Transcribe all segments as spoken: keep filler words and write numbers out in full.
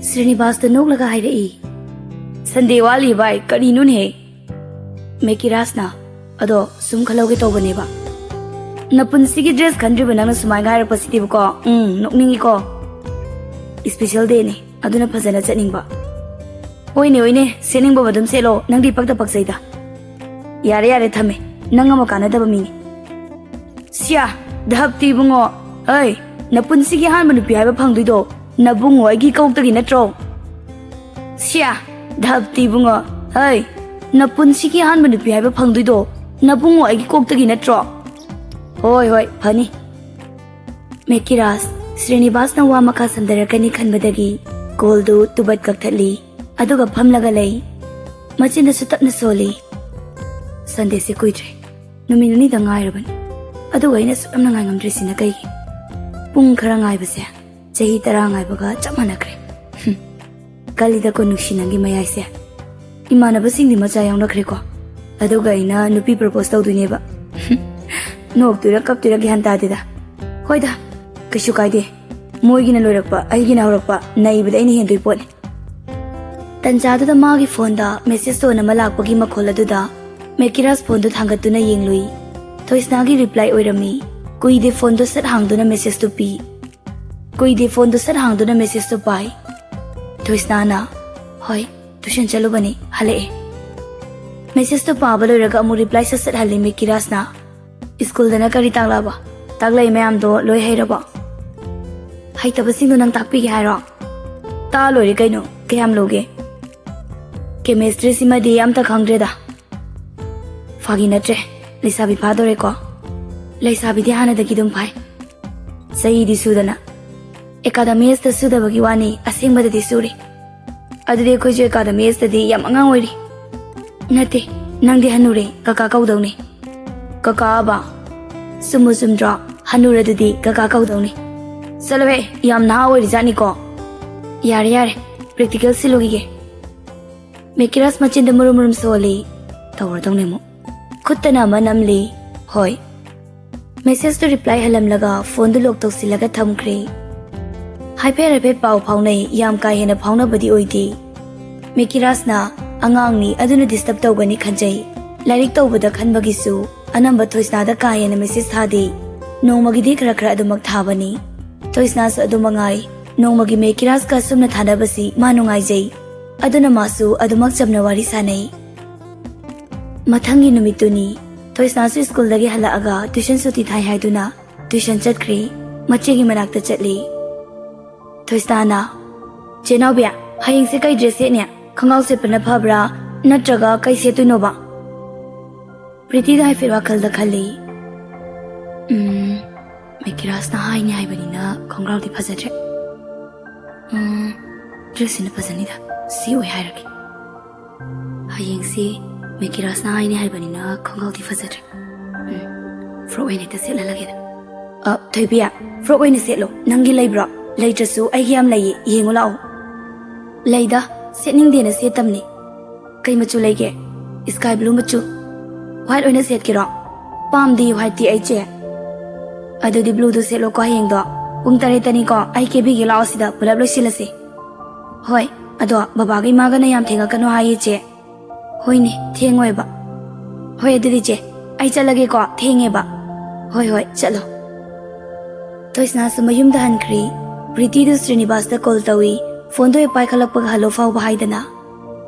ꯁ꯭ꯔꯤꯅꯤꯕꯥꯁꯇ ꯅꯣꯛꯂꯒ ꯍꯥꯏꯔꯛꯏ꯫ "ꯁꯟꯗꯦ ꯋꯥꯠꯂꯤ ꯚꯥꯏ, ꯀꯔꯤꯅꯣꯅꯦꯍꯦ?" ꯃꯦꯀꯤꯔꯥꯖꯅ, "ꯑꯗꯣ ꯁꯨꯝ ꯈꯜꯍꯧꯒꯦ ꯇꯧꯕꯅꯦꯕ꯫ ꯅꯄꯨꯟꯁꯤꯒꯤ ꯗ꯭ꯔꯦꯁ ꯈꯟꯗ꯭ꯔꯤꯕ ꯅꯪꯅ ꯁꯨꯃꯥꯏꯅ ꯍꯥꯏꯔꯛꯄꯁꯤꯗꯤꯕꯀꯣ, ꯎꯝ, ꯅꯣꯛꯅꯤꯡꯉꯤꯀꯣ꯫ ꯏꯁꯄꯤꯁꯦꯜ ꯗꯦꯅꯦ, ꯑꯗꯨꯅ ꯐꯖꯅ ꯆꯠꯅꯤꯡꯕ꯫ ꯍꯣꯏꯅꯦ, ꯍꯣꯏꯅꯦ, ꯁꯦꯠꯅꯤꯡꯕ ꯑꯗꯨꯝ ꯁꯦꯠꯂꯣ, ꯅꯪꯗꯤ ꯄꯛꯇ ꯄꯛꯆꯩꯗ꯫ ꯌꯥꯔꯦ, ꯌꯥꯔꯦ, ꯊꯝꯃꯦ, ꯅꯪ ꯑꯃ ꯀꯥꯟꯅꯗꯕ ꯃꯤꯅꯤ꯫" "ꯁꯤꯌꯥ, ꯙꯞꯇꯤ ꯏꯕꯨꯡꯉꯣ, ꯑꯩ, ꯅꯄꯨꯟꯁꯤꯒꯤ ꯑꯍꯥꯟꯕ ꯅꯨꯄꯤ ꯍꯥꯏꯕ ꯐꯪꯗꯣꯏꯗꯣ ꯅꯕꯨꯡꯉꯣ ꯑꯩꯒꯤ ꯀꯣꯛꯇꯒꯤ ꯅꯠꯇ꯭ꯔꯣ?" "ꯁꯤꯌꯥ, ꯙꯞꯇꯤ ꯏꯕꯨꯡꯉꯣ, ꯑꯩ, ꯅꯄꯨꯟꯁꯤꯒꯤ ꯑꯍꯥꯟꯕ ꯅꯨꯄꯤ ꯍꯥꯏꯕ ꯐꯪꯗꯣꯏꯗꯣ ꯅꯕꯨꯡꯉꯣ ꯑꯩꯒꯤ ꯀꯣꯛꯇꯒꯤ ꯅꯠꯇ꯭ꯔꯣ?" "ꯍꯣꯏ, ꯍꯣꯏ, ꯐꯅꯤ꯫" ꯃꯦꯀꯤꯔꯥꯖ, ꯁ꯭ꯔꯤꯅꯤꯕꯥꯁꯅ ꯋꯥ ꯃꯈꯥ ꯁꯝꯊꯔꯛꯀꯅꯤ ꯈꯟꯕꯗꯒꯤ ꯀꯣꯜꯗꯨ ꯇꯨꯕꯠ ꯀꯛꯊꯠꯂꯤ꯫ ꯑꯗꯨꯒ ꯐꯝꯂꯒ ꯂꯩ꯫ ꯃꯆꯤꯟꯗꯁꯨ ꯇꯞꯅ ꯁꯣꯜꯂꯤ꯫ "ꯁꯟꯗꯦꯁꯦ ꯀꯨꯏꯗ꯭ꯔꯦ, ꯅꯨꯃꯤꯠ ꯑꯅꯤꯗ ꯉꯥꯏꯔꯕꯅꯤ꯫ ꯑꯗꯨꯒ ꯑꯩꯅ ꯑꯁꯨꯛ ꯌꯥꯝꯅ ꯉꯥꯏꯉꯝꯗ꯭ꯔꯤꯁꯤꯅ ꯀꯩꯒꯤ? ꯄꯨꯡ ꯈꯔ ꯉꯥꯏꯕꯁꯦ ꯆꯍꯤ ꯇꯔꯥ ꯉꯥꯏꯕꯒ ꯆꯞ ꯃꯥꯟꯅꯈ꯭ꯔꯦ꯫" "ꯍꯨꯝ, ꯀꯜꯂꯤꯗꯀꯣ ꯅꯨꯡꯁꯤ ꯅꯪꯒꯤ ꯃꯌꯥꯏꯁꯦ꯫ ꯏꯃꯥꯟꯅꯕꯁꯤꯡꯗꯤ ꯃꯆꯥ ꯌꯥꯎꯅꯈ꯭ꯔꯦꯀꯣ, ꯑꯗꯨꯒ ꯑꯩꯅ ꯅꯨꯄꯤ ꯄ꯭ꯔꯄꯣꯁ ꯇꯧꯗꯣꯏꯅꯦꯕ꯫" ꯍꯨꯝ, ꯅꯣꯛꯇꯣꯏꯔꯥ ꯀꯞꯇꯣꯏꯔꯥ ꯒ꯭ꯌꯥꯟ ꯇꯥꯗꯦꯗ꯫ ꯍꯣꯏꯗ, ꯀꯩꯁꯨ ꯀꯥꯏꯗꯦ꯫ ꯃꯣꯏꯒꯤꯅ ꯂꯣꯏꯔꯛꯄ, ꯑꯩꯒꯤꯅ ꯍꯧꯔꯛꯄ, ꯅꯩꯕꯗ ꯑꯩꯅ ꯍꯦꯟꯗꯣꯏ ꯄꯣꯠꯅꯤ꯫ ꯇꯟꯖꯥꯗꯨꯗ ꯃꯥꯒꯤ ꯐꯣꯟꯗ ꯃꯦꯁꯦꯖ ꯇꯣꯟ ꯑꯃ ꯂꯥꯛꯄꯒꯤ ꯃꯈꯣꯜ ꯑꯗꯨꯗ ꯃꯦꯀꯤꯔꯥꯖ ꯐꯣꯟꯗꯨ ꯊꯥꯡꯒꯠꯇꯨꯅ ꯌꯦꯡꯂꯨꯏ꯫ ꯊꯣꯏꯁꯅꯥꯒꯤ ꯔꯤꯄ꯭ꯂꯥꯏ ꯑꯣꯏꯔꯝꯃꯤ꯫ ꯀꯨꯏꯗꯦ ꯐꯣꯟꯗꯨ ꯁꯠ ꯍꯥꯡꯗꯨꯅ ꯃꯦꯁꯦꯖꯇꯨ ꯄꯤ꯫ ꯀꯨꯏꯗꯦ ꯐꯣꯟꯗꯨ ꯁꯠ ꯍꯥꯡꯗꯨꯅ ꯃꯦꯁꯦꯖꯇꯨ ꯄꯥꯏ꯫ ꯊꯣꯏꯁꯅꯥꯅ, "ꯍꯣꯏ, ꯇꯨꯏꯁꯟ ꯆꯠꯂꯨꯕꯅꯤ, ꯍꯜꯂꯛꯑꯦ꯫" ꯃꯦꯁꯦꯖꯇꯨ ꯄꯥꯕ ꯂꯣꯏꯔꯒ ꯑꯃꯨꯛ ꯔꯤꯄ꯭ꯂꯥꯏ ꯁꯠ ꯁꯠ ꯍꯜꯂꯤ ꯃꯦꯀꯤꯔꯥꯖꯅ꯫ "ꯁ꯭ꯀꯨꯜꯗꯅ ꯀꯔꯤ ꯇꯥꯛꯂꯛꯑꯕ? ꯇꯥꯛꯂꯛꯏ ꯃꯌꯥꯝꯗꯣ ꯂꯣꯏ ꯍꯩꯔꯕꯣ?" "ꯍꯩꯇꯕꯁꯤꯡꯗꯣ ꯅꯪ ꯇꯥꯛꯄꯤꯒꯦ ꯍꯥꯏꯔꯣ? ꯇꯥꯛꯑ ꯂꯣꯏꯔꯦ ꯀꯩꯅꯣ, ꯀꯌꯥꯝ ꯂꯨꯒꯦ? ꯀꯦꯃꯦꯁꯇ꯭ꯔꯤꯁꯤꯃꯗꯤ ꯑꯝꯇ ꯈꯪꯗ꯭ꯔꯦꯗ꯫" "ꯐꯥꯒꯤ ꯅꯠꯇ꯭ꯔꯦ, ꯂꯩꯁꯥꯕꯤ ꯐꯥꯗꯣꯔꯦꯀꯣ?" "ꯂꯩꯁꯥꯕꯤꯗꯤ ꯍꯥꯟꯅꯗꯒꯤ ꯑꯗꯨꯝ ꯐꯥꯏ꯫ ꯆꯍꯤꯗꯤ ꯁꯨꯗꯅ꯫ ꯑꯦꯀꯥꯗꯃꯤꯁꯇ ꯁꯨꯗꯕꯒꯤ ꯋꯥꯅꯤ, ꯑꯁꯦꯡꯕꯗꯗꯤ ꯁꯨꯔꯤ꯫ ꯑꯗꯨꯗꯤ ꯑꯩꯈꯣꯏꯁꯨ ꯑꯦꯀꯥꯗꯃꯤꯁꯇꯗꯤ ꯌꯥꯝ ꯑꯉꯥꯡ ꯑꯣꯏꯔꯤ꯫" "ꯅꯠꯇꯦ, ꯅꯪꯗꯤ ꯍꯟꯅꯨꯔꯦ, ꯀꯀꯥ ꯀꯧꯗꯧꯅꯤ꯫" "ꯀꯀꯥ ꯑꯕ? ꯆꯨꯝꯕꯨ ꯆꯨꯝꯗ꯭ꯔꯣ? ꯍꯟꯅꯨꯔꯗꯨꯗꯤ ꯀꯀꯥ ꯀꯧꯗꯧꯅꯤ꯫" "ꯆꯠꯂꯣꯍꯦ, ꯌꯥꯝ ꯅꯍꯥ ꯑꯣꯏꯔꯤꯖꯥꯠꯅꯤꯀꯣ꯫" "ꯌꯥꯔꯦ, ꯌꯥꯔꯦ, ꯄ꯭ꯔꯦꯛꯇꯤꯀꯦꯜ ꯁꯤꯜꯂꯨꯈꯤꯒꯦ꯫" ꯃꯦꯀꯤꯔꯥꯖ ꯃꯆꯤꯟꯗ ꯃꯨꯔꯨꯝ ꯃꯨꯔꯨꯝ ꯁꯣꯜꯂꯤ꯫ ꯇꯧꯔꯗꯧꯅꯦ ꯑꯃꯨꯛ꯫ ꯈꯨꯠꯇꯅ ꯑꯃ ꯅꯝꯂꯤ꯫ "ꯍꯣꯏ꯫" ꯃꯦꯁꯦꯖꯇꯨ ꯔꯤꯄ꯭ꯂꯥꯏ ꯍꯜꯂꯝꯂꯒ ꯐꯣꯟꯗꯨ ꯂꯣꯛ ꯇꯧꯁꯤꯜꯂꯒ ꯊꯝꯈ꯭ꯔꯦ꯫ ꯍꯥꯏꯐꯦꯠ ꯍꯥꯏꯐꯦꯠ ꯄꯥꯎ ꯐꯥꯎꯅꯩ, ꯌꯥꯝ ꯀꯥ ꯍꯦꯟꯅ ꯐꯥꯎꯅꯕꯗꯤ ꯑꯣꯏꯗꯦ꯫ ꯃꯦꯀꯤꯔꯥꯖꯅ ꯑꯉꯥꯡꯅꯤ, ꯑꯗꯨꯅ ꯗꯤꯁꯇꯔꯕ ꯇꯧꯒꯅꯤ ꯈꯟꯖꯩ꯫ ꯂꯥꯏꯔꯤꯛ ꯇꯧꯕꯗ ꯈꯟꯕꯒꯤꯁꯨ ꯑꯅꯝꯕ ꯊꯣꯏꯁꯅꯥꯗ ꯀꯥ ꯍꯦꯟꯅ ꯃꯦꯁꯦꯖ ꯊꯥꯗꯦ꯫ ꯅꯣꯡꯃꯒꯤꯗꯤ ꯈꯔ ꯈꯔ ꯑꯗꯨꯃꯛ ꯊꯥꯕꯅꯤ꯫ ꯊꯣꯏꯁꯅꯥꯁꯨ ꯑꯗꯨ ꯃꯉꯥꯏ꯫ ꯅꯣꯡꯃꯒꯤ ꯃꯦꯀꯤꯔꯥꯖꯀ ꯑꯁꯨꯝꯅ ꯊꯥꯅꯕꯁꯤ ꯃꯥ ꯅꯨꯡꯉꯥꯏꯖꯩ꯫ ꯑꯗꯨꯅ ꯃꯥꯁꯨ ꯑꯗꯨꯃꯛ ꯆꯝꯅ ꯋꯥꯔꯤ ꯁꯥꯟꯅꯩ꯫ ꯃꯊꯪꯒꯤ ꯅꯨꯃꯤꯠꯇꯨꯅꯤ꯫ ꯊꯣꯏꯁꯅꯥꯁꯨ ꯁ꯭ꯀꯨꯜꯗꯒꯤ ꯍꯜꯂꯛꯑꯒ ꯇ꯭ꯌꯨꯁꯟ ꯁꯨꯇꯤ ꯊꯥꯏ ꯍꯥꯏꯗꯨꯅ ꯇ꯭ꯌꯨꯁꯟ ꯆꯠꯈ꯭ꯔꯦ꯫ ꯃꯆꯦꯒꯤ ꯃꯅꯥꯛꯇ ꯆꯠꯂꯤ꯫ ꯊꯣꯏꯁꯅꯥꯅ, "ꯆꯦ ꯅꯥꯎꯕꯤ, ꯍꯌꯦꯡꯁꯦ ꯀꯩ ꯗ꯭ꯔꯦꯁ ꯁꯦꯠꯅꯤ? ꯈꯣꯡꯒ꯭ꯔꯥꯎ ꯁꯦꯠꯄꯅ ꯐꯕ꯭ꯔꯥ, ꯅꯠꯇ꯭ꯔꯒ ꯀꯩ ꯁꯦꯠꯇꯣꯏꯅꯣꯕ?" ꯄ꯭ꯔꯤꯇꯤꯗ ꯍꯥꯏꯐꯦꯠ ꯋꯥꯈꯜꯗ ꯈꯜꯂꯤ꯫ "ꯎꯝ, ꯃꯦꯀꯤꯔꯥꯖꯅ ꯍꯥꯏꯅꯤ ꯍꯥꯏꯕꯅꯤꯅ ꯈꯣꯡꯒ꯭ꯔꯥꯎꯗꯤ ꯐꯖꯗ꯭ꯔꯦ꯫ ꯎꯝ, ꯗ꯭ꯔꯦꯁꯁꯤꯅ ꯐꯖꯅꯤꯗ, ꯁꯤ ꯑꯣꯏ ꯍꯥꯏꯔꯒꯦ꯫ ꯍꯌꯦꯡꯁꯤ ꯃꯦꯀꯤꯔꯥꯖꯅ ꯍꯥꯏꯅꯤ ꯍꯥꯏꯕꯅꯤꯅ ꯈꯣꯡꯒ꯭ꯔꯥꯎꯗꯤ ꯐꯖꯗ꯭ꯔꯦ꯫ ꯎꯝ, ꯐ꯭ꯔꯣꯛ ꯑꯣꯏꯅ ꯍꯦꯛꯇ ꯁꯦꯠꯍꯜꯂꯒꯦꯗ꯫ ꯑ, ꯊꯣꯏꯕꯤ, ꯐ꯭ꯔꯣꯛ ꯑꯣꯏꯅ ꯁꯦꯠꯂꯣ꯫ ꯅꯪꯒꯤ ꯂꯩꯕ꯭ꯔꯣ? ꯂꯩꯇ꯭ꯔꯁꯨ ꯑꯩꯒꯤ ꯌꯥꯝ ꯂꯩꯌꯦ, ꯌꯦꯡꯉꯨ ꯂꯥꯛꯑꯣ꯫" "ꯂꯩꯗ, ꯁꯦꯠꯅꯤꯡꯗꯦꯅ ꯁꯦꯠꯇꯝꯅꯤ꯫" "ꯀꯩ ꯃꯆꯨ ꯂꯩꯒꯦ?" "ꯁ꯭ꯀꯥꯏ ꯕ꯭ꯂꯨ ꯃꯆꯨ꯫" "ꯋꯥꯏꯠ ꯑꯣꯏꯅ ꯁꯦꯠꯀꯦꯔꯣ?" "ꯄꯥꯝꯗꯦ ꯋꯥꯏꯠꯇꯤ ꯑꯩ, ꯆꯦ꯫" "ꯑꯗꯨꯗꯤ ꯕ꯭ꯂꯨꯗꯨ ꯁꯦꯠꯂꯣꯀꯣ ꯍꯌꯦꯡꯗꯣ꯫ ꯄꯨꯡ ꯇꯔꯦꯠꯇꯅꯤꯀꯣ, ꯑꯩ ꯀꯦꯕꯤꯒꯦ, ꯂꯥꯛꯑꯣ ꯁꯤꯗ, ꯄꯨꯂꯞ ꯂꯣꯏꯁꯤꯜꯂꯁꯤ꯫" "ꯍꯣꯏ, ꯑꯗꯣ ꯕꯕꯥꯒ ꯏꯃꯥꯒꯅ ꯌꯥꯝ ꯊꯦꯡꯉꯛꯀꯅꯨ ꯍꯥꯏꯌꯦ, ꯆꯦ꯫" "ꯍꯣꯏꯅꯦ, ꯊꯦꯡꯉꯣꯏꯕ꯫" "ꯍꯣꯏ, ꯑꯗꯨꯗꯤ ꯆꯦ, ꯑꯩ ꯆꯠꯂꯒꯦꯀꯣ, ꯊꯦꯡꯉꯦꯕ꯫" "ꯍꯣꯏ, ꯍꯣꯏ, ꯆꯠꯂꯣ꯫" ꯊꯣꯏꯁꯅꯥꯁꯨ ꯃꯌꯨꯝꯗ ꯍꯟꯈ꯭ꯔꯦ꯫ ꯄ꯭ꯔꯤꯇꯤꯗꯨ ꯁ꯭ꯔꯤꯅꯤꯕꯥꯁꯇ ꯀꯣꯜ ꯇꯧꯏ꯫ ꯐꯣꯟꯗꯣ ꯍꯦꯛ ꯄꯥꯏꯈꯠꯂꯛꯄꯒ "ꯍꯜꯂꯣ" ꯐꯥꯎꯕ ꯍꯥꯏꯗꯅ꯫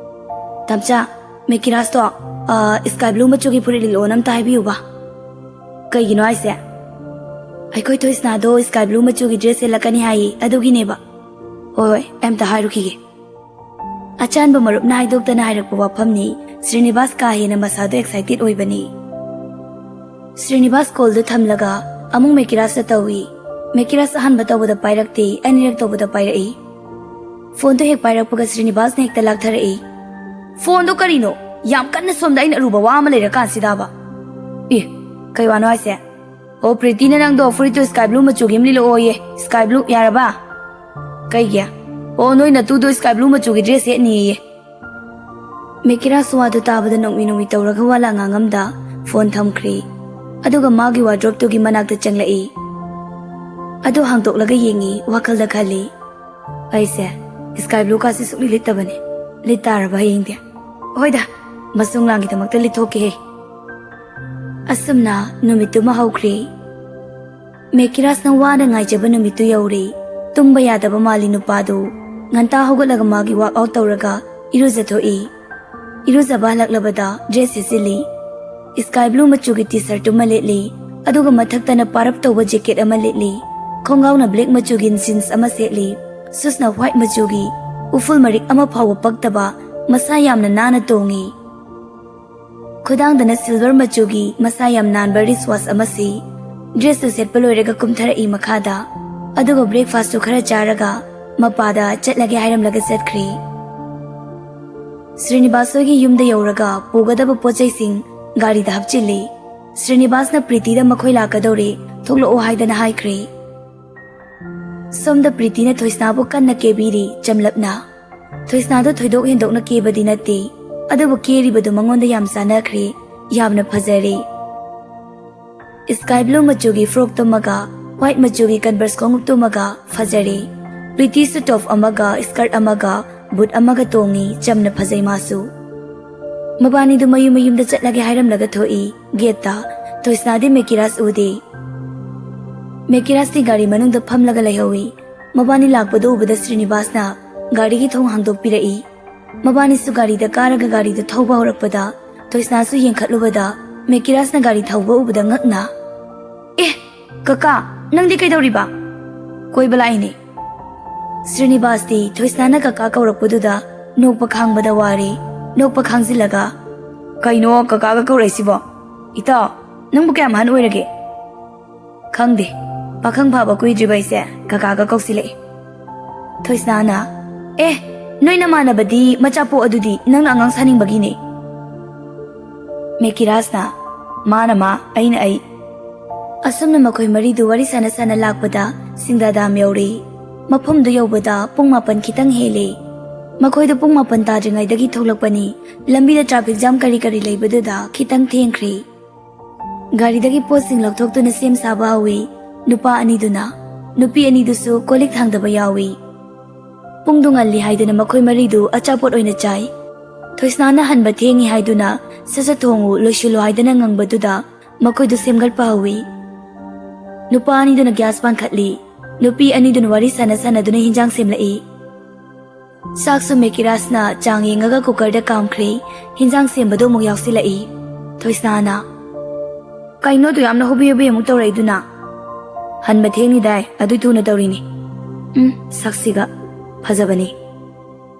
"ꯇꯝꯆꯥ, ꯃꯦꯀꯤꯔꯥꯖꯇꯣ, ꯑ, ꯁ꯭ꯀꯥꯏ ꯕ꯭ꯂꯨ ꯃꯆꯨꯒꯤ ꯐꯨꯔꯤꯠ ꯂꯤꯠꯂꯛꯑꯣꯅ ꯑꯝꯇ ꯍꯥꯏꯕꯤꯌꯨꯕ꯫" "ꯀꯩꯒꯤꯅꯣ ꯍꯥꯏꯁꯦ?" "ꯑꯩꯈꯣꯏ ꯊꯣꯏꯁꯅꯥꯗꯣ ꯁ꯭ꯀꯥꯏ ꯕ꯭ꯂꯨ ꯃꯆꯨꯒꯤ ꯗ꯭ꯔꯦꯁ ꯁꯦꯠꯂꯛꯀꯅꯤ ꯍꯥꯏꯌꯦ, ꯑꯗꯨꯒꯤꯅꯦꯕ꯫" "ꯍꯣꯏ, ꯍꯣꯏ, ꯑꯩ ꯑꯝꯇ ꯍꯥꯏꯔꯨꯈꯤꯒꯦ꯫" ꯑꯆꯥꯟꯕ ꯃꯔꯨꯞꯅ ꯍꯥꯏꯗꯣꯛꯇꯅ ꯍꯥꯏꯔꯛꯄ ꯋꯥꯐꯝꯅꯤ꯫ ꯁ꯭ꯔꯤꯅꯤꯕꯥꯁ ꯀꯥ ꯍꯦꯟꯅ ꯃꯁꯥꯗꯣ ꯑꯦꯛꯁꯥꯏꯇꯦꯗ ꯑꯣꯏꯕꯅꯤ꯫ ꯁ꯭ꯔꯤꯅꯤꯕꯥꯁ ꯀꯣꯜꯗꯨ ꯊꯝꯂꯒ ꯑꯃꯨꯛ ꯃꯦꯀꯤꯔꯥꯖꯇ ꯇꯧꯏ꯫ ꯃꯦꯀꯤꯔꯥꯖ ꯑꯍꯥꯟꯕ ꯇꯧꯕꯗ ꯄꯥꯏꯔꯛꯇꯦ, ꯑꯅꯤꯔꯛ ꯇꯧꯕꯗ ꯄꯥꯏꯔꯛꯏ꯫ ꯐꯣꯟꯗꯣ ꯍꯦꯛ ꯄꯥꯏꯔꯛꯄꯒ ꯁ꯭ꯔꯤꯅꯤꯕꯥꯁꯅ ꯍꯦꯛꯇ ꯂꯥꯛꯊꯔꯛꯏ꯫ "ꯐꯣꯟꯗꯣ ꯀꯔꯤꯅꯣ? ꯌꯥꯝ ꯀꯟꯅ ꯁꯣꯝꯗ ꯑꯩꯅ ꯑꯔꯨꯕ ꯋꯥ ꯑꯃ ꯂꯩꯔꯀꯥꯟꯁꯤꯗꯕ꯫" "ꯑꯦ, ꯀꯩ ꯋꯥꯅꯣ ꯍꯥꯏꯁꯦ?" "ꯑꯣ, ꯄ꯭ꯔꯤꯇꯤꯅ ꯅꯪꯗꯣ ꯐꯨꯔꯤꯠꯇꯣ ꯁ꯭ꯀꯥꯏ ꯕ꯭ꯂꯨ ꯃꯆꯨꯒꯤ ꯑꯃ ꯂꯤꯠꯂꯛꯑꯣꯌꯦ, ꯁ꯭ꯀꯥꯏ ꯕ꯭ꯂꯨ, ꯌꯥꯔꯕ?" "ꯀꯩꯒꯤ?" "ꯑꯣ, ꯅꯣꯏ ꯅꯇꯨꯗꯣ ꯁ꯭ꯀꯥꯏ ꯕ꯭ꯂꯨ ꯃꯆꯨꯒꯤ ꯗ꯭ꯔꯦꯁ ꯁꯦꯠꯅꯤꯌꯦ꯫" ꯃꯦꯀꯤꯔꯥꯁ ꯋꯥꯗꯨ ꯇꯥꯕꯗ ꯅꯣꯛꯃꯤ ꯅꯣꯛꯃꯤ ꯇꯧꯔꯒ ꯋꯥ ꯂꯥ ꯉꯥꯡꯉꯝꯗ ꯐꯣꯟ ꯊꯝꯈ꯭ꯔꯦ꯫ ꯑꯗꯨꯒ ꯃꯥꯒꯤ ꯋꯥꯗ꯭ꯔꯣꯞꯇꯨꯒꯤ ꯃꯅꯥꯛꯇ ꯆꯪꯂꯛꯏ꯫ ꯑꯗꯨ ꯍꯥꯡꯗꯣꯛꯂꯒ ꯌꯦꯡꯉꯤ, ꯋꯥꯈꯜꯗ ꯈꯜꯂꯤ, "ꯑꯩꯁꯦ ꯁ꯭ꯀꯥꯏ ꯕ꯭ꯂꯨ ꯀꯥꯔꯠꯁꯦ ꯁꯨꯛꯂꯤ ꯂꯤꯠꯇꯕꯅꯦ꯫ ꯂꯤꯠ ꯇꯥꯔꯕ ꯍꯌꯦꯡꯗꯤ? ꯍꯣꯏꯗ, ꯃꯁꯨꯡ ꯂꯥꯡꯒꯤꯗꯃꯛꯇ ꯂꯤꯠꯊꯣꯛꯀꯦꯍꯦ"꯫ ꯑꯁꯨꯝꯅ ꯅꯨꯃꯤꯠꯇꯨꯃ ꯍꯧꯈ꯭ꯔꯦ꯫ ꯃꯦꯀꯤꯔꯥꯁꯅ ꯋꯥꯅ ꯉꯥꯏꯖꯕ ꯅꯨꯃꯤꯠꯇꯨ ꯌꯧꯔꯦ꯫ ꯇꯨꯝꯕ ꯌꯥꯗꯕ ꯃꯥꯜꯂꯤ ꯅꯨꯄꯥꯗꯨ꯫ ꯉꯟꯇꯥ ꯍꯧꯒꯠꯂꯒ ꯃꯥꯒꯤ ꯋꯥꯛ ꯑꯥꯎꯠ ꯇꯧꯔꯒ ꯏꯔꯨꯖꯊꯣꯛꯏ꯫ ꯏꯔꯨꯖꯕ ꯍꯜꯂꯛꯂꯕꯗ ꯗ꯭ꯔꯦꯁ ꯁꯦꯠꯆꯤꯜꯂꯤ꯫ ꯁ꯭ꯀꯥꯏ ꯕ꯭ꯂꯨ ꯃꯆꯨꯒꯤ ꯇꯤ ꯁꯔꯠ ꯑꯃ ꯂꯤꯠꯂꯤ, ꯑꯗꯨꯒ ꯃꯊꯛꯇꯅ ꯄꯥꯔꯞ ꯇꯧꯕ ꯖꯦꯀꯦꯠ ꯑꯃ ꯂꯤꯠꯂꯤ꯫ ꯈꯣꯡꯒ꯭ꯔꯥꯎꯅ ꯕ꯭ꯂꯦꯛ ꯃꯆꯨꯒꯤ ꯖꯤꯟꯁ ꯑꯃ ꯁꯦꯠꯂꯤ꯫ ꯁꯨꯁꯅ ꯋꯥꯏꯠ ꯃꯆꯨꯒꯤ, ꯎꯐꯨꯜ ꯃꯔꯤꯛ ꯑꯃ ꯐꯥꯎꯕ ꯄꯛꯇꯕ, ꯃꯁꯥ ꯌꯥꯝꯅ ꯅꯥꯟꯅ ꯇꯣꯡꯉꯤ꯫ ꯈꯨꯗꯥꯡꯗꯅ ꯁꯤꯜꯚꯔ ꯃꯆꯨꯒꯤ ꯃꯁꯥ ꯌꯥꯝ ꯅꯥꯟꯕ ꯔꯤꯁ ꯋꯥꯁ ꯑꯃ ꯁꯤ꯫ ꯗ꯭ꯔꯦꯁꯇꯨ ꯁꯦꯠꯄ ꯂꯣꯏꯔꯒ ꯀꯨꯝꯊꯔꯛꯏ ꯃꯈꯥꯗ, ꯑꯗꯨꯒ ꯕ꯭ꯔꯦꯛꯐꯥꯁꯇꯨ ꯈꯔ ꯆꯥꯔꯒ ꯃꯄꯥꯗ ꯆꯠꯂꯒꯦ ꯍꯥꯏꯔꯝꯂꯒ ꯆꯠꯈ꯭ꯔꯦ꯫ ꯁ꯭ꯔꯤꯅꯤꯕꯥꯁ ꯍꯣꯏꯒꯤ ꯌꯨꯝꯗ ꯌꯧꯔꯒ ꯄꯨꯒꯗꯕ ꯄꯣꯠ ꯆꯩꯁꯤꯡ ꯒꯥꯔꯤꯗ ꯍꯥꯞꯆꯤꯜꯂꯤ꯫ ꯁ꯭ꯔꯤꯅꯤꯕꯥꯁꯅ ꯄ꯭ꯔꯤꯇꯤꯗ ꯃꯈꯣꯏ ꯂꯥꯛꯀꯗꯧꯔꯦ, ꯊꯣꯛꯂꯛꯑꯣ ꯍꯥꯏꯗꯅ ꯍꯥꯏꯈ꯭ꯔꯦ꯫ ꯁꯣꯝꯗ ꯄ꯭ꯔꯤꯇꯤꯅ ꯊꯣꯏꯁꯅꯥꯕꯨ ꯀꯟꯅ ꯀꯦꯕꯤꯔꯤ, ꯆꯝꯂꯞꯅ꯫ ꯊꯣꯏꯁꯅꯥꯗꯣ ꯊꯣꯏꯗꯣꯛ ꯍꯦꯟꯗꯣꯛꯅ ꯀꯦꯕꯗꯤ ꯅꯠꯇꯦ, ꯑꯗꯨꯕꯨ ꯀꯦꯔꯤꯕꯗꯨ ꯃꯉꯣꯟꯗ ꯌꯥꯝ ꯆꯥꯟꯅꯈ꯭ꯔꯦ, ꯌꯥꯝꯅ ꯐꯖꯔꯦ꯫ ꯁ꯭ꯀꯥꯏ ꯕ꯭ꯂꯨ ꯃꯆꯨꯒꯤ ꯐ꯭ꯔꯣꯛꯇꯨꯃꯒ ꯋꯥꯏꯠ ꯃꯆꯨꯒꯤ ꯀꯟꯚꯔꯁ ꯈꯣꯡꯎꯞꯇꯨꯃꯒ ꯐꯖꯔꯦ꯫ ꯄ꯭ꯔꯤꯇꯤꯁꯨ ꯇꯣꯞ ꯑꯃꯒ ꯁ꯭ꯀꯔꯠ ꯑꯃꯒ ꯕꯨꯠ ꯑꯃꯒ ꯇꯣꯡꯉꯤ, ꯆꯝꯅ ꯐꯖꯩ ꯃꯥꯁꯨ꯫ ꯃꯕꯥꯅꯤꯗꯨ ꯃꯌꯨꯝ ꯃꯌꯨꯝꯗ ꯆꯠꯂꯒꯦ ꯍꯥꯏꯔꯝꯂꯒ ꯊꯣꯛꯏ꯫ ꯒꯦꯠꯇ ꯊꯣꯏꯁꯅꯥꯗꯤ ꯃꯦꯀꯤꯔꯥꯁ ꯎꯗꯦ꯫ ꯃꯦꯀꯤꯔꯥꯁꯇꯤ ꯒꯥꯔꯤ ꯃꯅꯨꯡꯗ ꯐꯝꯂꯒ ꯂꯩꯍꯧꯏ꯫ ꯃꯕꯥꯅꯤ ꯂꯥꯛꯄꯗꯨ ꯎꯕꯗ ꯁ꯭ꯔꯤꯅꯤꯕꯥꯁꯅ ꯒꯥꯔꯤꯒꯤ ꯊꯣꯡ ꯍꯥꯡꯗꯣꯛꯄꯤꯔꯛꯏ꯫ ꯃꯕꯥꯅꯤꯁꯨ ꯒꯥꯔꯤꯗ ꯀꯥꯔꯒ ꯒꯥꯔꯤꯗꯨ ꯊꯧꯕ ꯍꯧꯔꯛꯄꯗ ꯊꯣꯏꯁꯅꯥꯁꯨ ꯌꯦꯡꯈꯠꯂꯨꯕꯗ ꯃꯦꯀꯤꯔꯥꯁꯅ ꯒꯥꯔꯤ ꯊꯧꯕ ꯎꯕꯗ ꯉꯛꯅ, "ꯑꯦ, ꯀꯀꯥ, ꯅꯪꯗꯤ ꯀꯩꯗꯧꯔꯤꯕ?" "ꯀꯣꯏꯕ ꯂꯥꯛꯏꯅꯦ꯫" ꯁ꯭ꯔꯤꯅꯤꯕꯥꯁꯇꯤ ꯊꯣꯏꯁꯅꯥꯅ ꯀꯀꯥ ꯀꯧꯔꯛꯄꯗꯨꯗ ꯅꯣꯛꯄ ꯈꯥꯡꯕꯗ ꯋꯥꯔꯦ꯫ ꯅꯣꯛꯄ ꯈꯥꯡꯖꯤꯜꯂꯒ, "ꯀꯩꯅꯣ ꯀꯀꯥꯒ ꯀꯧꯔꯛꯏꯁꯤꯕꯣ? ꯏꯇꯥꯎ, ꯅꯪꯕꯨ ꯀꯌꯥꯝ ꯑꯍꯟ ꯑꯣꯏꯔꯒꯦ?" "ꯈꯪꯗꯦ, ꯄꯥꯈꯪ ꯐꯥꯕ ꯀꯨꯏꯗ꯭ꯔꯤꯕ ꯑꯩꯁꯦ ꯀꯀꯥꯒ ꯀꯧꯁꯤꯜꯂꯛꯑꯦ꯫" ꯊꯣꯏꯁꯅꯥꯅ, "ꯑꯦ, ꯅꯣꯏ ꯅꯃꯥꯟꯅꯕꯗꯤ ꯃꯆꯥ ꯄꯣꯛꯑꯗꯨꯗꯤ ꯅꯪꯅ ꯑꯉꯥꯡ ꯁꯥꯅꯤꯡꯕꯒꯤꯅꯦ꯫" ꯃꯦꯀꯤꯔꯥꯁꯅ, "ꯃꯥꯅ ꯃꯥ, ꯑꯩꯅ ꯑꯩ꯫" ꯑꯁꯨꯝꯅ ꯃꯈꯣꯏ ꯃꯔꯤꯗꯨ ꯋꯥꯔꯤ ꯁꯥꯟꯅ ꯁꯥꯟꯅ ꯂꯥꯛꯄꯗ ꯁꯤꯡꯗꯥ ꯗꯥꯝ ꯌꯧꯔꯦ꯫ ꯃꯐꯝꯗꯨ ꯌꯧꯕꯗ ꯄꯨꯡ ꯃꯥꯄꯟ ꯈꯤꯇꯪ ꯍꯦꯜꯂꯦ꯫ ꯃꯈꯣꯏꯗꯨ ꯄꯨꯡ ꯃꯥꯄꯟ ꯇꯥꯗ꯭ꯔꯤꯉꯩꯗꯒꯤ ꯊꯣꯛꯂꯛꯄꯅꯤ꯫ ꯂꯝꯕꯤꯗ ꯇ꯭ꯔꯥꯐꯤꯛ ꯖꯥꯝ ꯀꯔꯤ ꯀꯔꯤ ꯂꯩꯕꯗꯨꯗ ꯈꯤꯇꯪ ꯊꯦꯡꯈ꯭ꯔꯦ꯫ ꯒꯥꯔꯤꯗꯒꯤ ꯄꯣꯠꯁꯤꯡ ꯂꯧꯊꯣꯛꯇꯨꯅ ꯁꯦꯝ ꯁꯥꯕ ꯍꯧꯏ ꯅꯨꯄꯥ ꯑꯅꯤꯗꯨꯅ꯫ ꯅꯨꯄꯤ ꯑꯅꯤꯗꯨꯁꯨ ꯀꯣꯜ ꯂꯤꯛ ꯊꯥꯡꯗꯕ ꯌꯥꯎꯏ꯫ ꯄꯨꯡꯗꯨ ꯉꯜꯂꯤ ꯍꯥꯏꯗꯨꯅ ꯃꯈꯣꯏ ꯃꯔꯤꯗꯨ ꯑꯆꯥꯄꯣꯠ ꯑꯣꯏꯅ ꯆꯥꯏ꯫ ꯊꯣꯏꯁꯅꯥꯅ ꯍꯟꯕ ꯊꯦꯡꯉꯤ ꯍꯥꯏꯗꯨꯅ "ꯁꯠ ꯁꯠ ꯊꯣꯡꯉꯨ, ꯂꯣꯏꯁꯤꯜꯂꯨ" ꯍꯥꯏꯗꯅ ꯉꯪꯕꯗꯨꯗ ꯃꯈꯣꯏꯗꯨ ꯁꯦꯝꯒꯠꯄ ꯍꯧꯏ꯫ ꯅꯨꯄꯥ ꯑꯅꯤꯗꯨꯅ ꯒ꯭ꯌꯥꯁ ꯄꯥꯟꯈꯠꯂꯤ꯫ ꯅꯨꯄꯤ ꯑꯅꯤꯗꯨꯅ ꯋꯥꯔꯤ ꯁꯥꯟꯅ ꯁꯥꯟꯅꯗꯨꯅ ꯍꯤꯟꯖꯥꯡ ꯁꯦꯝꯂꯛꯏ꯫ ꯆꯥꯛꯁꯨ ꯃꯦꯀꯤꯔꯥꯁꯅ ꯆꯥꯡ ꯌꯦꯡꯉꯒ ꯀꯨꯀꯔꯗ ꯀꯥꯝꯈ꯭ꯔꯦ꯫ ꯍꯤꯟꯖꯥꯡ ꯁꯦꯝꯕꯗꯣ ꯑꯃꯨꯛ ꯌꯥꯎꯁꯤꯜꯂꯛꯏ꯫ ꯊꯣꯏꯁꯅꯥꯅ, "ꯀꯩꯅꯣ ꯑꯗꯨ ꯌꯥꯝꯅ ꯍꯣꯕꯤ ꯍꯣꯕꯤ ꯑꯃꯨꯛ ꯇꯧꯔꯛꯏꯗꯨꯅ? ꯍꯟꯕ ꯊꯦꯡꯅꯤꯗꯥꯏ, ꯑꯗꯨꯏ ꯊꯨꯅ ꯇꯧꯔꯤꯅꯤ꯫ ꯎꯝ, ꯁꯛꯁꯤꯒ꯫ ꯐꯖꯕꯅꯤ꯫"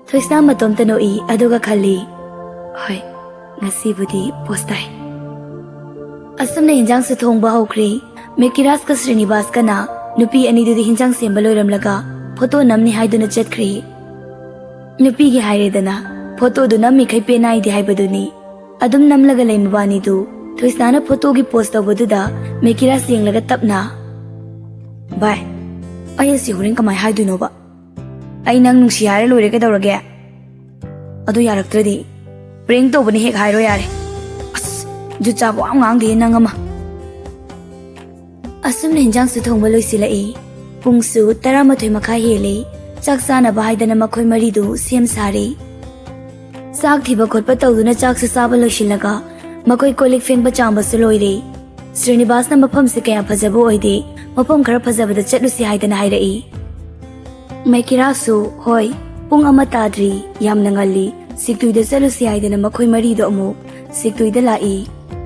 ꯊꯣꯏꯁꯅꯥ ꯃꯇꯣꯝꯇ ꯅꯣꯛꯏ, ꯑꯗꯨꯒ ꯈꯜꯂꯤ, "ꯍꯣꯏ, ꯉꯁꯤꯕꯨꯗꯤ ꯄꯣꯁ ꯇꯥꯏ꯫" ꯑꯁꯨꯝꯅ ꯍꯤꯟꯖꯥꯡꯁꯨ ꯊꯣꯡꯕ ꯍꯧꯈ꯭ꯔꯦ꯫ ꯃꯦꯀꯤꯔꯥꯁꯀ ꯁ꯭ꯔꯤꯅꯤꯕꯥꯁꯀꯅ ꯅꯨꯄꯤ ꯑꯅꯤꯗꯨꯗꯤ ꯍꯤꯟꯖꯥꯡ ꯁꯦꯝꯕ ꯂꯣꯏꯔꯝꯂꯒ ꯐꯣꯇꯣ ꯅꯝꯅꯤ ꯍꯥꯏꯗꯨꯅ ꯆꯠꯈ꯭ꯔꯦ꯫ ꯅꯨꯄꯤꯒꯤ ꯍꯥꯏꯔꯦꯗꯅ, ꯐꯣꯇꯣꯗꯨ ꯅꯝꯃꯤꯈꯩ ꯄꯦꯟꯅꯥꯏꯗꯦ ꯍꯥꯏꯕꯗꯨꯅꯤ꯫ ꯑꯗꯨꯝ ꯅꯝꯂꯒ ꯂꯩ ꯃꯕꯥꯅꯤꯗꯨ꯫ ꯊꯣꯏꯁꯅꯥꯅ ꯐꯣꯇꯣꯒꯤ ꯄꯣꯁ ꯇꯧꯕꯗꯨꯗ ꯃꯦꯀꯤꯔꯥꯁ ꯌꯦꯡꯂꯒ ꯇꯞꯅ, "ꯚꯥꯏ, ꯑꯩ ꯑꯁꯤ ꯍꯣꯔꯦꯟ ꯀꯃꯥꯏ ꯍꯥꯏꯗꯣꯏꯅꯣꯕ? ꯑꯩ ꯅꯪ ꯅꯨꯡꯁꯤ ꯍꯥꯏꯔ ꯂꯣꯏꯔꯦ, ꯀꯩꯗꯧꯔꯒꯦ? ꯑꯗꯨ ꯌꯥꯔꯛꯇ꯭ꯔꯗꯤ ꯄ꯭ꯔꯦꯡ ꯇꯧꯕꯅꯤ ꯍꯦꯛ ꯍꯥꯏꯔꯣ ꯌꯥꯔꯦ꯫" ꯑꯁ, ꯖꯨꯠ ꯆꯥꯕ ꯋꯥ ꯉꯥꯡꯗꯦ ꯅꯪ ꯑꯃ꯫ ꯑꯁꯨꯝꯅ ꯍꯤꯟꯖꯥꯡꯁꯨ ꯊꯣꯡꯕ ꯂꯣꯏꯁꯤꯜꯂꯛꯏ꯫ ꯄꯨꯡꯁꯨ ꯇꯔꯥꯃꯥꯊꯣꯏ ꯃꯈꯥꯏ ꯍꯦꯜꯂꯤ꯫ ꯆꯥꯛ ꯆꯥꯅꯕ ꯍꯥꯏꯗꯅ ꯃꯈꯣꯏ ꯃꯔꯤꯗꯨ ꯁꯦꯝ ꯁꯥꯔꯤ꯫ ꯆꯥꯛ ꯊꯤꯕ ꯈꯣꯠꯄ ꯇꯧꯗꯨꯅ ꯆꯥꯛꯁꯨ ꯆꯥꯕ ꯂꯣꯏꯁꯤꯜꯂꯒ ꯃꯈꯣꯏ ꯀꯣꯜ ꯂꯤꯛ ꯐꯦꯡꯕ ꯆꯥꯝꯕꯁꯨ ꯂꯣꯏꯔꯦ꯫ ꯁ꯭ꯔꯤꯅꯤꯕꯥꯁꯅ ꯃꯐꯝꯁꯦ ꯀꯌꯥ ꯐꯖꯕ ꯑꯣꯏꯗꯦ, ꯃꯐꯝ ꯈꯔ ꯐꯖꯕꯗ ꯆꯠꯂꯨꯁꯤ ꯍꯥꯏꯗꯅ ꯍꯥꯏꯔꯛꯏ꯫ ꯃꯦꯀꯤꯔꯥꯁꯨ, "ꯍꯣꯏ, ꯄꯨꯡ ꯑꯃ ꯇꯥꯗ꯭ꯔꯤ, ꯌꯥꯝꯅ ꯉꯜꯂꯤ, ꯁꯤꯛꯇꯨꯏꯗ ꯆꯠꯂꯨꯁꯤ" ꯍꯥꯏꯗꯅ ꯃꯈꯣꯏ ꯃꯔꯤꯗꯣ ꯑꯃꯨꯛ ꯁꯤꯛꯇꯨꯏꯗ ꯂꯥꯛꯏ꯫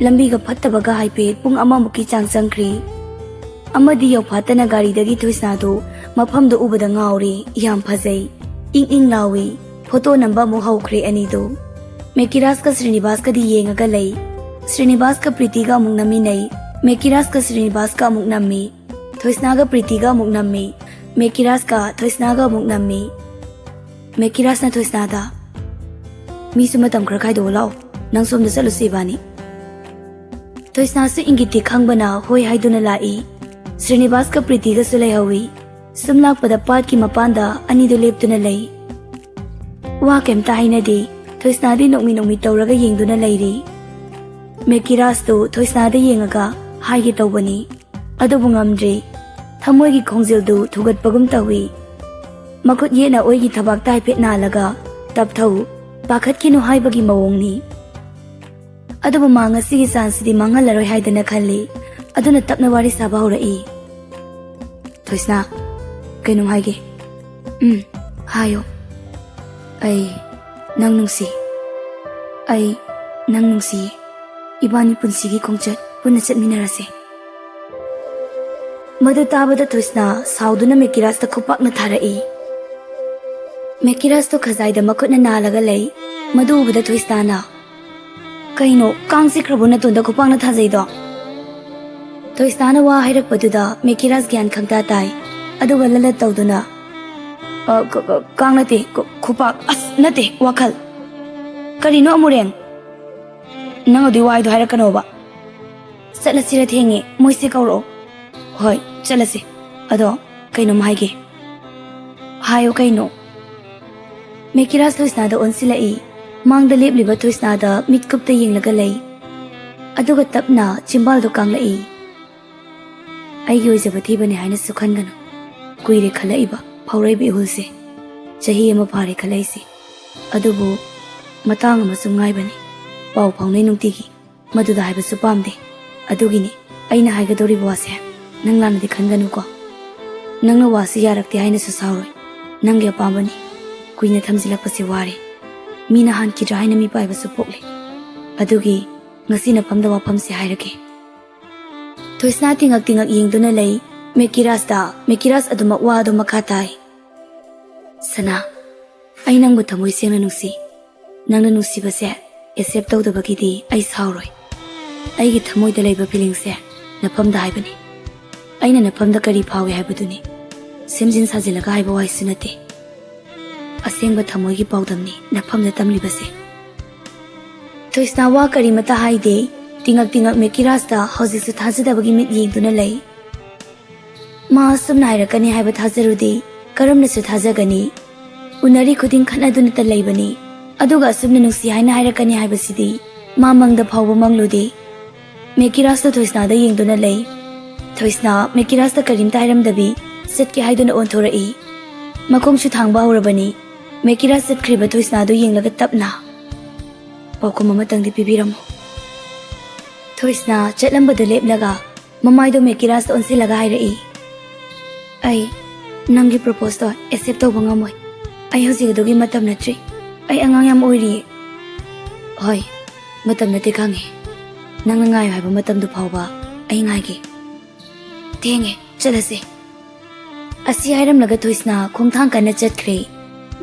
ꯂꯝꯕꯤꯒ ꯐꯠꯇꯕꯒ ꯍꯥꯏꯐꯦꯠ ꯄꯨꯡ ꯑꯃꯃꯨꯛꯀꯤ ꯆꯥꯡ ꯆꯪꯈ꯭ꯔꯦ꯫ ꯑꯃꯗꯤ ꯌꯧꯐꯥꯠꯇꯅ ꯒꯥꯔꯤꯗꯒꯤ ꯊꯣꯏꯁꯅꯥꯗꯨ ꯃꯐꯝꯗꯨ ꯎꯕꯗ ꯉꯥꯎꯔꯦ꯫ ꯌꯥꯝ ꯐꯖꯩ, ꯏꯪ ꯏꯪ ꯂꯥꯎꯏ꯫ ꯐꯣꯇꯣ ꯅꯝꯕ ꯑꯃꯨꯛ ꯍꯧꯈ꯭ꯔꯦ ꯑꯅꯤꯗꯨ꯫ ꯃꯦꯀꯤꯔꯥꯁꯀ ꯁ꯭ꯔꯤꯅꯤꯕꯥꯁꯀꯗꯤ ꯌꯦꯡꯉꯒ ꯂꯩ꯫ ꯁ꯭ꯔꯤꯅꯤꯕꯥꯁꯀ ꯄ꯭ꯔꯤꯇꯤꯒ ꯑꯃꯨꯛ ꯅꯝꯃꯤꯟꯅꯩ꯫ ꯃꯦꯀꯤꯔꯥꯁꯀ ꯁ꯭ꯔꯤꯅꯤꯕꯥꯁꯀ ꯑꯃꯨꯛ ꯅꯝꯃꯤ꯫ ꯊꯣꯏꯁꯅꯥꯒ ꯄ꯭ꯔꯤꯇꯤꯒ ꯑꯃꯨꯛ ꯅꯝꯃꯤ꯫ ꯃꯦꯀꯤꯔꯥꯁꯀ ꯊꯣꯏꯁꯅꯥꯒ ꯑꯃꯨꯛ ꯅꯝꯃꯤ꯫ ꯃꯦꯀꯤꯔꯥꯁꯅ ꯊꯣꯏꯁꯅꯥꯗ, "ꯃꯤꯁꯨ ꯃꯇꯝ ꯈꯔ ꯈꯥꯏꯗꯣꯛꯑꯣ ꯂꯥꯛꯑꯣ, ꯅꯪ ꯁꯣꯝꯗ ꯆꯠꯂꯨꯁꯤ ꯏꯕꯥꯅꯤ꯫" ꯊꯣꯏꯁꯅꯥꯁꯨ ꯏꯪꯒꯤꯠꯇꯤ ꯈꯪꯕꯅ ꯍꯣꯏ ꯍꯥꯏꯗꯨꯅ ꯂꯥꯛꯏ꯫ ꯁ꯭ꯔꯤꯅꯤꯕꯥꯁꯀ ꯄ꯭ꯔꯤꯇꯤꯒꯁꯨ ꯂꯩꯍꯧꯏ꯫ ꯁꯨꯝ ꯂꯥꯛꯄꯗ ꯄꯥꯠꯀꯤ ꯃꯄꯥꯟꯗ ꯑꯅꯤꯗꯨ ꯂꯦꯞꯇꯨꯅ ꯂꯩ꯫ ꯋꯥ ꯀꯩꯝꯇ ꯍꯥꯏꯅꯗꯦ꯫ ꯊꯣꯏꯁꯅꯥꯗꯤ ꯅꯣꯛꯃꯤ ꯅꯣꯛꯃꯤ ꯇꯧꯔꯒ ꯌꯦꯡꯗꯨꯅ ꯂꯩꯔꯤ꯫ ꯃꯦꯀꯤꯔꯥꯁꯇꯨ ꯊꯣꯏꯁꯅꯥꯗ ꯌꯦꯡꯉꯒ ꯍꯥꯏꯒꯦ ꯇꯧꯕꯅꯤ, ꯑꯗꯨꯕꯨ ꯉꯝꯗ꯭ꯔꯦ꯫ ꯊꯃꯣꯏꯒꯤ ꯈꯣꯡꯖꯦꯜꯗꯨ ꯊꯨꯒꯠꯄꯒꯨꯝ ꯇꯧꯏ꯫ ꯃꯈꯨꯠ ꯌꯦꯠꯅ ꯑꯣꯏꯒꯤ ꯊꯕꯥꯛꯇ ꯍꯥꯏꯐꯦꯠ ꯅꯥꯜꯂꯒ, "ꯇꯞꯊꯧ, ꯄꯥꯈꯠꯈꯤꯅꯨ" ꯍꯥꯏꯕꯒꯤ ꯃꯑꯣꯡꯅꯤ꯫ ꯑꯗꯨꯕꯨ ꯃꯥ ꯉꯁꯤꯒꯤ ꯆꯥꯟꯁꯁꯤꯗꯤ ꯃꯥꯡꯍꯜꯂꯔꯣꯏ ꯍꯥꯏꯗꯅ ꯈꯜꯂꯤ꯫ ꯑꯗꯨꯅ ꯇꯞꯅ ꯋꯥꯔꯤ ꯁꯥꯕ ꯍꯧꯔꯛꯏ꯫ "ꯊꯣꯏꯁꯅꯥ, ꯀꯩꯅꯣꯝ ꯍꯥꯏꯒꯦ꯫" "ꯎꯝ, ꯍꯥꯏꯌꯣ꯫" "ꯑꯩ ꯅꯪ ꯅꯨꯡꯁꯤ꯫ ꯑꯩ ꯅꯪ ꯅꯨꯡꯁꯤꯌꯦ꯫ ꯏꯕꯥꯅꯤ ꯄꯨꯟꯁꯤꯒꯤ ꯈꯣꯡꯆꯠ ꯄꯨꯟꯅ ꯆꯠꯃꯤꯟꯅꯔꯁꯦ꯫" ꯃꯗꯨ ꯇꯥꯕꯗ ꯊꯣꯏꯁꯅꯥ ꯁꯥꯎꯗꯨꯅ ꯃꯦꯀꯤꯔꯥꯖꯇ ꯈꯨꯄꯥꯛꯅ ꯊꯥꯔꯛꯏ꯫ ꯃꯦꯀꯤꯔꯥꯖꯇꯣ ꯈꯖꯥꯏꯗ ꯃꯈꯨꯠꯅ ꯅꯥꯜꯂꯒ ꯂꯩ꯫ ꯃꯗꯨ ꯎꯕꯗ ꯊꯣꯏꯁꯅꯥꯅ, "ꯀꯩꯅꯣ, ꯀꯥꯡ ꯆꯤꯛꯈ꯭ꯔꯕꯣ ꯅꯇꯣꯟꯗ ꯈꯨꯄꯥꯛꯅ ꯊꯥꯖꯩꯗꯣ?" ꯊꯣꯏꯁꯅꯥꯅ ꯋꯥ ꯍꯥꯏꯔꯛꯄꯗꯨꯗ ꯃꯦꯀꯤꯔꯥꯖ ꯒ꯭ꯌꯥꯟ ꯈꯪꯇꯥ ꯇꯥꯏ꯫ ꯑꯗꯨꯒ ꯂꯂꯠ ꯇꯧꯗꯨꯅ, "ꯑ, ꯀ-, ꯀ-, ꯀꯥꯡ ꯅꯠꯇꯦ, ꯈꯨ-, ꯈꯨꯄꯥꯛ, ꯑꯁ, ꯅꯠꯇꯦ, ꯋꯥꯈꯜ꯫ ꯀꯔꯤꯅꯣ ꯑꯃꯨꯔꯦꯡ? ꯅꯪ ꯑꯗꯨꯏ ꯋꯥꯍꯩꯗꯣ ꯍꯥꯏꯔꯛꯀꯅꯣꯕ꯫ ꯆꯠꯂꯁꯤꯔ, ꯊꯦꯡꯉꯦ, ꯃꯣꯏꯁꯦ ꯀꯧꯔꯛꯑꯣ꯫" "ꯍꯣꯏ, ꯆꯠꯂꯁꯤ꯫ ꯑꯗꯣ ꯀꯩꯅꯣꯝ ꯍꯥꯏꯒꯦ꯫" "ꯍꯥꯏꯌꯣ, ꯀꯩꯅꯣ?" ꯃꯦꯀꯤꯔꯥꯖ ꯊꯣꯏꯁꯅꯥꯗ ꯑꯣꯟꯁꯤꯜꯂꯛꯏ꯫ ꯃꯥꯡꯗ ꯂꯦꯞꯂꯤꯕ ꯊꯣꯏꯁꯅꯥꯗ ꯃꯤꯠꯀꯨꯞꯇ ꯌꯦꯡꯂꯒ ꯂꯩ꯫ ꯑꯗꯨꯒ ꯇꯞꯅ ꯆꯤꯝꯕꯥꯜꯗꯨ ꯀꯥꯡꯂꯛꯏ꯫ "ꯑꯩꯒꯤ ꯑꯣꯏꯖꯕ ꯊꯤꯕꯅꯤ ꯍꯥꯏꯅꯁꯨ ꯈꯟꯒꯅꯨ꯫ ꯀꯨꯏꯔꯦ ꯈꯜꯂꯛꯏꯕ, ꯐꯥꯎꯔꯛꯏꯕ ꯏꯍꯨꯜꯁꯦ꯫ ꯆꯍꯤ ꯑꯃ ꯐꯥꯔꯦ ꯈꯜꯂꯛꯏꯁꯦ꯫ ꯑꯗꯨꯕꯨ ꯃꯇꯥꯡ ꯑꯃꯁꯨ ꯉꯥꯏꯕꯅꯤ꯫ ꯄꯥꯎ ꯐꯥꯎꯅꯩ ꯅꯨꯡꯇꯤꯒꯤ꯫ ꯃꯗꯨꯗ ꯍꯥꯏꯕꯁꯨ ꯄꯥꯝꯗꯦ꯫ ꯑꯗꯨꯒꯤꯅꯤ ꯑꯩꯅ ꯍꯥꯏꯒꯗꯧꯔꯤꯕ ꯋꯥꯁꯦ꯫ ꯅꯪ ꯂꯥꯟꯅꯗꯤ ꯈꯟꯒꯅꯨꯀꯣ꯫ ꯅꯪꯅ ꯋꯥꯁꯤ ꯌꯥꯔꯛꯇꯦ ꯍꯥꯏꯅꯁꯨ ꯁꯥꯎꯔꯣꯏ꯫ ꯅꯪꯒꯤ ꯑꯄꯥꯝꯕꯅꯤ꯫ ꯀꯨꯏꯅ ꯊꯝꯖꯤꯜꯂꯛꯄꯁꯦ ꯋꯥꯔꯦ꯫ ꯃꯤꯅ ꯍꯥꯟꯈꯤꯗ꯭ꯔꯥ ꯍꯥꯏꯅ ꯃꯤꯄꯥꯏꯕꯁꯨ ꯄꯣꯛꯂꯦ꯫ ꯑꯗꯨꯒꯤ ꯉꯁꯤ ꯅꯐꯝꯗ ꯋꯥꯐꯝꯁꯦ ꯍꯥꯏꯔꯒꯦ꯫" ꯊꯣꯏꯁꯅꯥ ꯇꯤꯉꯛ ꯇꯤꯉꯛ ꯌꯦꯡꯗꯨꯅ ꯂꯩ꯫ ꯃꯦꯀꯤꯔꯥꯖꯇ, ꯃꯦꯀꯤꯔꯥꯖ ꯑꯗꯨꯃꯛ ꯋꯥ ꯑꯗꯨ ꯃꯈꯥ ꯇꯥꯏ꯫ "ꯁꯅꯥ, ꯑꯩ ꯅꯪꯕꯨ ꯊꯃꯣꯏ ꯁꯦꯡꯅ ꯅꯨꯡꯁꯤ꯫ ꯅꯪꯅ ꯅꯨꯡꯁꯤꯕꯁꯦ ꯑꯦꯛꯁꯦꯞ ꯇꯧꯗꯕꯒꯤꯗꯤ ꯑꯩ ꯁꯥꯎꯔꯣꯏ꯫ ꯑꯩꯒꯤ ꯊꯃꯣꯏꯗ ꯂꯩꯕ ꯐꯤꯂꯤꯡꯁꯦ ꯅꯐꯝꯗ ꯍꯥꯏꯕꯅꯤ꯫ ꯑꯩꯅ ꯅꯐꯝꯗ ꯀꯔꯤ ꯐꯥꯎꯏ ꯍꯥꯏꯕꯗꯨꯅꯤ꯫ ꯁꯦꯝꯖꯤꯟ ꯁꯥꯖꯤꯜꯂꯒ ꯍꯥꯏꯕ ꯋꯥꯍꯩꯁꯨ ꯅꯠꯇꯦ꯫ ꯑꯁꯦꯡꯕ ꯊꯃꯣꯏꯒꯤ ꯄꯥꯎꯗꯝꯅꯤ ꯅꯐꯝꯗ ꯇꯝꯂꯤꯕꯁꯦ꯫" ꯊꯣꯏꯁꯅꯥ ꯋꯥ ꯀꯔꯤꯃꯠꯇ ꯍꯥꯏꯗꯦ꯫ ꯇꯤꯉꯛ ꯇꯤꯉꯛ ꯃꯦꯀꯤꯔꯥꯖꯇ ꯍꯧꯖꯤꯛꯁꯨ ꯊꯥꯖꯗꯕꯒꯤ ꯃꯤꯠ ꯌꯦꯡꯗꯨꯅ ꯂꯩ꯫ ꯃꯥ ꯑꯁꯨꯝꯅ ꯍꯥꯏꯔꯛꯀꯅꯤ ꯍꯥꯏꯕ ꯊꯥꯖꯔꯨꯗꯦ꯫ ꯀꯔꯝꯅꯁꯨ ꯊꯥꯖꯒꯅꯤ? ꯎꯅꯔꯤ ꯈꯨꯗꯤꯡ ꯈꯠꯅꯗꯨꯅꯇ ꯂꯩꯕꯅꯤ꯫ ꯑꯗꯨꯒ ꯑꯁꯨꯝꯅ ꯅꯨꯡꯁꯤ ꯍꯥꯏꯅ ꯍꯥꯏꯔꯛꯀꯅꯤ ꯍꯥꯏꯕꯁꯤꯗꯤ ꯃꯥ ꯃꯪꯗ ꯐꯥꯎꯕ ꯃꯪꯂꯨꯗꯦ꯫ ꯃꯦꯀꯤꯔꯥꯖꯇ ꯊꯣꯏꯁꯅꯥꯗ ꯌꯦꯡꯗꯨꯅ ꯂꯩ꯫ ꯊꯣꯏꯁꯅꯥ ꯃꯦꯀꯤꯔꯥꯁꯇ ꯀꯔꯤꯝꯇ ꯍꯥꯏꯔꯝꯗꯕꯤ ꯆꯠꯀꯦ ꯍꯥꯏꯗꯨꯅ ꯑꯣꯟꯊꯣꯔꯛꯏ꯫ ꯃꯈꯣꯡꯁꯨ ꯊꯥꯡꯕ ꯍꯧꯔꯕꯅꯤ꯫ ꯃꯦꯀꯤꯔꯥꯁ ꯆꯠꯈ꯭ꯔꯤꯕ ꯊꯣꯏꯁꯅꯥꯗꯨ ꯌꯦꯡꯂꯒ ꯇꯞꯅ, "ꯄꯥꯎꯈꯨꯝ ꯑꯃꯇꯪꯗꯤ ꯄꯤꯕꯤꯔꯝꯃꯨ꯫" ꯊꯣꯏꯁꯅꯥ ꯆꯠꯂꯝꯕꯗꯨ ꯂꯦꯞꯂꯒ ꯃꯃꯥꯏꯗꯣ ꯃꯦꯀꯤꯔꯥꯁꯇ ꯑꯣꯟꯁꯤꯜꯂꯒ ꯍꯥꯏꯔꯛꯏ, "ꯑꯩ ꯅꯪꯒꯤ ꯄ꯭ꯔꯣꯄꯣꯁꯇꯣ ꯑꯦꯛꯁꯦꯞ ꯇꯧꯕ ꯉꯝꯃꯣꯏ꯫ ꯑꯩ ꯍꯧꯖꯤꯛ ꯑꯗꯨꯒꯤ ꯃꯇꯝ ꯅꯠꯇ꯭ꯔꯤ꯫ ꯑꯩ ꯑꯉꯥꯡ ꯌꯥꯝ ꯑꯣꯏꯔꯤꯌꯦ꯫" "ꯍꯣꯏ, ꯃꯇꯝ ꯅꯠꯇꯦ ꯈꯪꯉꯦ꯫ ꯅꯪꯅ ꯉꯥꯏꯌꯨ ꯍꯥꯏꯕ ꯃꯇꯝꯗꯨ ꯐꯥꯎꯕ ꯑꯩ ꯉꯥꯏꯒꯦ꯫ ꯊꯦꯡꯉꯦ, ꯆꯠꯂꯁꯦ꯫" ꯑꯁꯤ ꯍꯥꯏꯔꯝꯂꯒ ꯊꯣꯏꯁꯅꯥ ꯈꯣꯡꯊꯥꯡ ꯀꯟꯅ ꯆꯠꯈ꯭ꯔꯦ꯫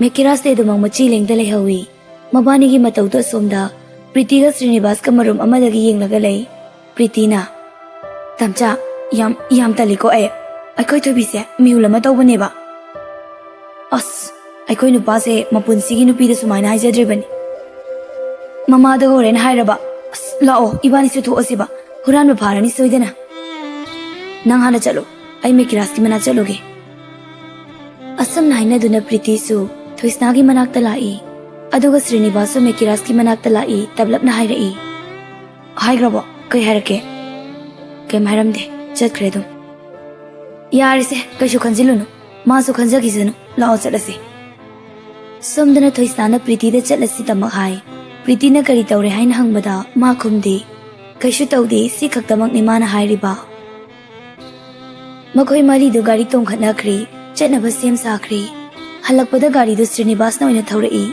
ꯃꯦꯀꯤꯔꯥꯁꯇꯤ ꯑꯗꯨꯃꯛ ꯃꯆꯤ ꯂꯦꯡꯗ ꯂꯩꯍꯧꯏ꯫ ꯃꯕꯥꯅꯤꯒꯤ ꯃꯇꯧꯗꯨ ꯑꯁꯣꯝꯗ ꯄ꯭ꯔꯤꯇꯤꯒ ꯁ꯭ꯔꯤꯅꯤꯕꯥꯁꯀ ꯃꯔꯨꯝ ꯑꯃꯗꯒꯤ ꯌꯦꯡꯂꯒ ꯂꯩ꯫ ꯄ꯭ꯔꯤꯇꯤꯅ, "ꯇꯝꯆꯥ, ꯌꯥꯝ, ꯌꯥꯝ ꯇꯜꯂꯤꯀꯣ ꯑꯩ꯫ ꯑꯩꯈꯣꯏ ꯊꯣꯏꯕꯤꯁꯦ ꯃꯤꯍꯨꯜ ꯑꯃ ꯇꯧꯕꯅꯦꯕ꯫ ꯑꯁ, ꯑꯩꯈꯣꯏ ꯅꯨꯄꯥꯁꯦ ꯃꯄꯨꯟꯁꯤꯒꯤ ꯅꯨꯄꯤꯗ ꯁꯨꯃꯥꯏꯅ ꯍꯥꯏꯖꯗ꯭ꯔꯤꯕꯅꯤ꯫ ꯃꯃꯥꯗꯒ ꯍꯣꯔꯦꯟ ꯍꯥꯏꯔꯕ, ꯑꯁ, ꯂꯥꯛꯑꯣ, ꯏꯕꯥꯅꯤꯁꯨ ꯊꯣꯛꯑꯁꯤꯕ꯫ ꯍꯨꯔꯥꯟꯕ ꯐꯥꯔꯅꯤ ꯁꯣꯏꯗꯅ꯫ ꯅꯪ ꯍꯥꯟꯅ ꯆꯠꯂꯣ, ꯑꯩ ꯃꯦꯀꯤꯔꯥꯁꯀꯤ ꯃꯅꯥꯛ ꯆꯠꯂꯨꯒꯦ꯫" ꯑꯁꯨꯝꯅ ꯍꯥꯏꯅꯗꯨꯅ ꯄ꯭ꯔꯤꯇꯤꯁꯨ ꯊꯣꯏꯁꯅꯥꯒꯤ ꯃꯅꯥꯛꯇ ꯂꯥꯛꯏ꯫ ꯑꯗꯨꯒ ꯁ꯭ꯔꯤꯅꯤꯕꯥꯁꯁꯨ ꯃꯦꯀꯤꯔꯥꯁꯀꯤ ꯃꯅꯥꯛꯇ ꯂꯥꯛꯏ, ꯇꯞꯂꯞꯅ ꯍꯥꯏꯔꯛꯏ, "ꯍꯥꯏꯈ꯭ꯔꯕꯣ? ꯀꯩ ꯍꯥꯏꯔꯛꯀꯦ?" "ꯀꯩꯝ ꯍꯥꯏꯔꯝꯗꯦ, ꯆꯠꯈ꯭ꯔꯦ ꯑꯗꯨꯝ꯫" "ꯌꯥꯔꯦꯁꯦ, ꯀꯩꯁꯨ ꯈꯟꯖꯤꯜꯂꯨꯅꯨ, ꯃꯥꯁꯨ ꯈꯟꯖꯈꯤꯁꯅꯨ, ꯂꯥꯛꯑꯣ ꯆꯠꯂꯁꯤ꯫" ꯁꯣꯝꯗꯅ ꯊꯣꯏꯁꯅꯥꯅ ꯄ꯭ꯔꯤꯇꯤꯗ ꯆꯠꯂꯁꯤꯗꯃꯛ ꯍꯥꯏ꯫ ꯄ꯭ꯔꯤꯇꯤꯅ ꯀꯔꯤ ꯇꯧꯔꯦ ꯍꯥꯏꯅ ꯍꯪꯕꯗ ꯃꯥ ꯈꯨꯝꯗꯦ꯫ "ꯀꯩꯁꯨ ꯇꯧꯗꯦ, ꯁꯤ ꯈꯛꯇꯃꯛꯅꯤ ꯃꯥꯅ ꯍꯥꯏꯔꯤꯕ꯫" ꯃꯈꯣꯏ ꯃꯔꯤꯗꯨ ꯒꯥꯔꯤ ꯇꯣꯡꯈꯠꯅꯈ꯭ꯔꯦ, ꯆꯠꯅꯕ ꯁꯦꯝ ꯁꯥꯈ꯭ꯔꯦ꯫ ꯍꯜꯂꯛꯄꯗ ꯒꯥꯔꯤꯗꯨ ꯁ꯭ꯔꯤꯅꯤꯕꯥꯁꯅ ꯑꯣꯏꯅ ꯊꯧꯔꯛꯏ꯫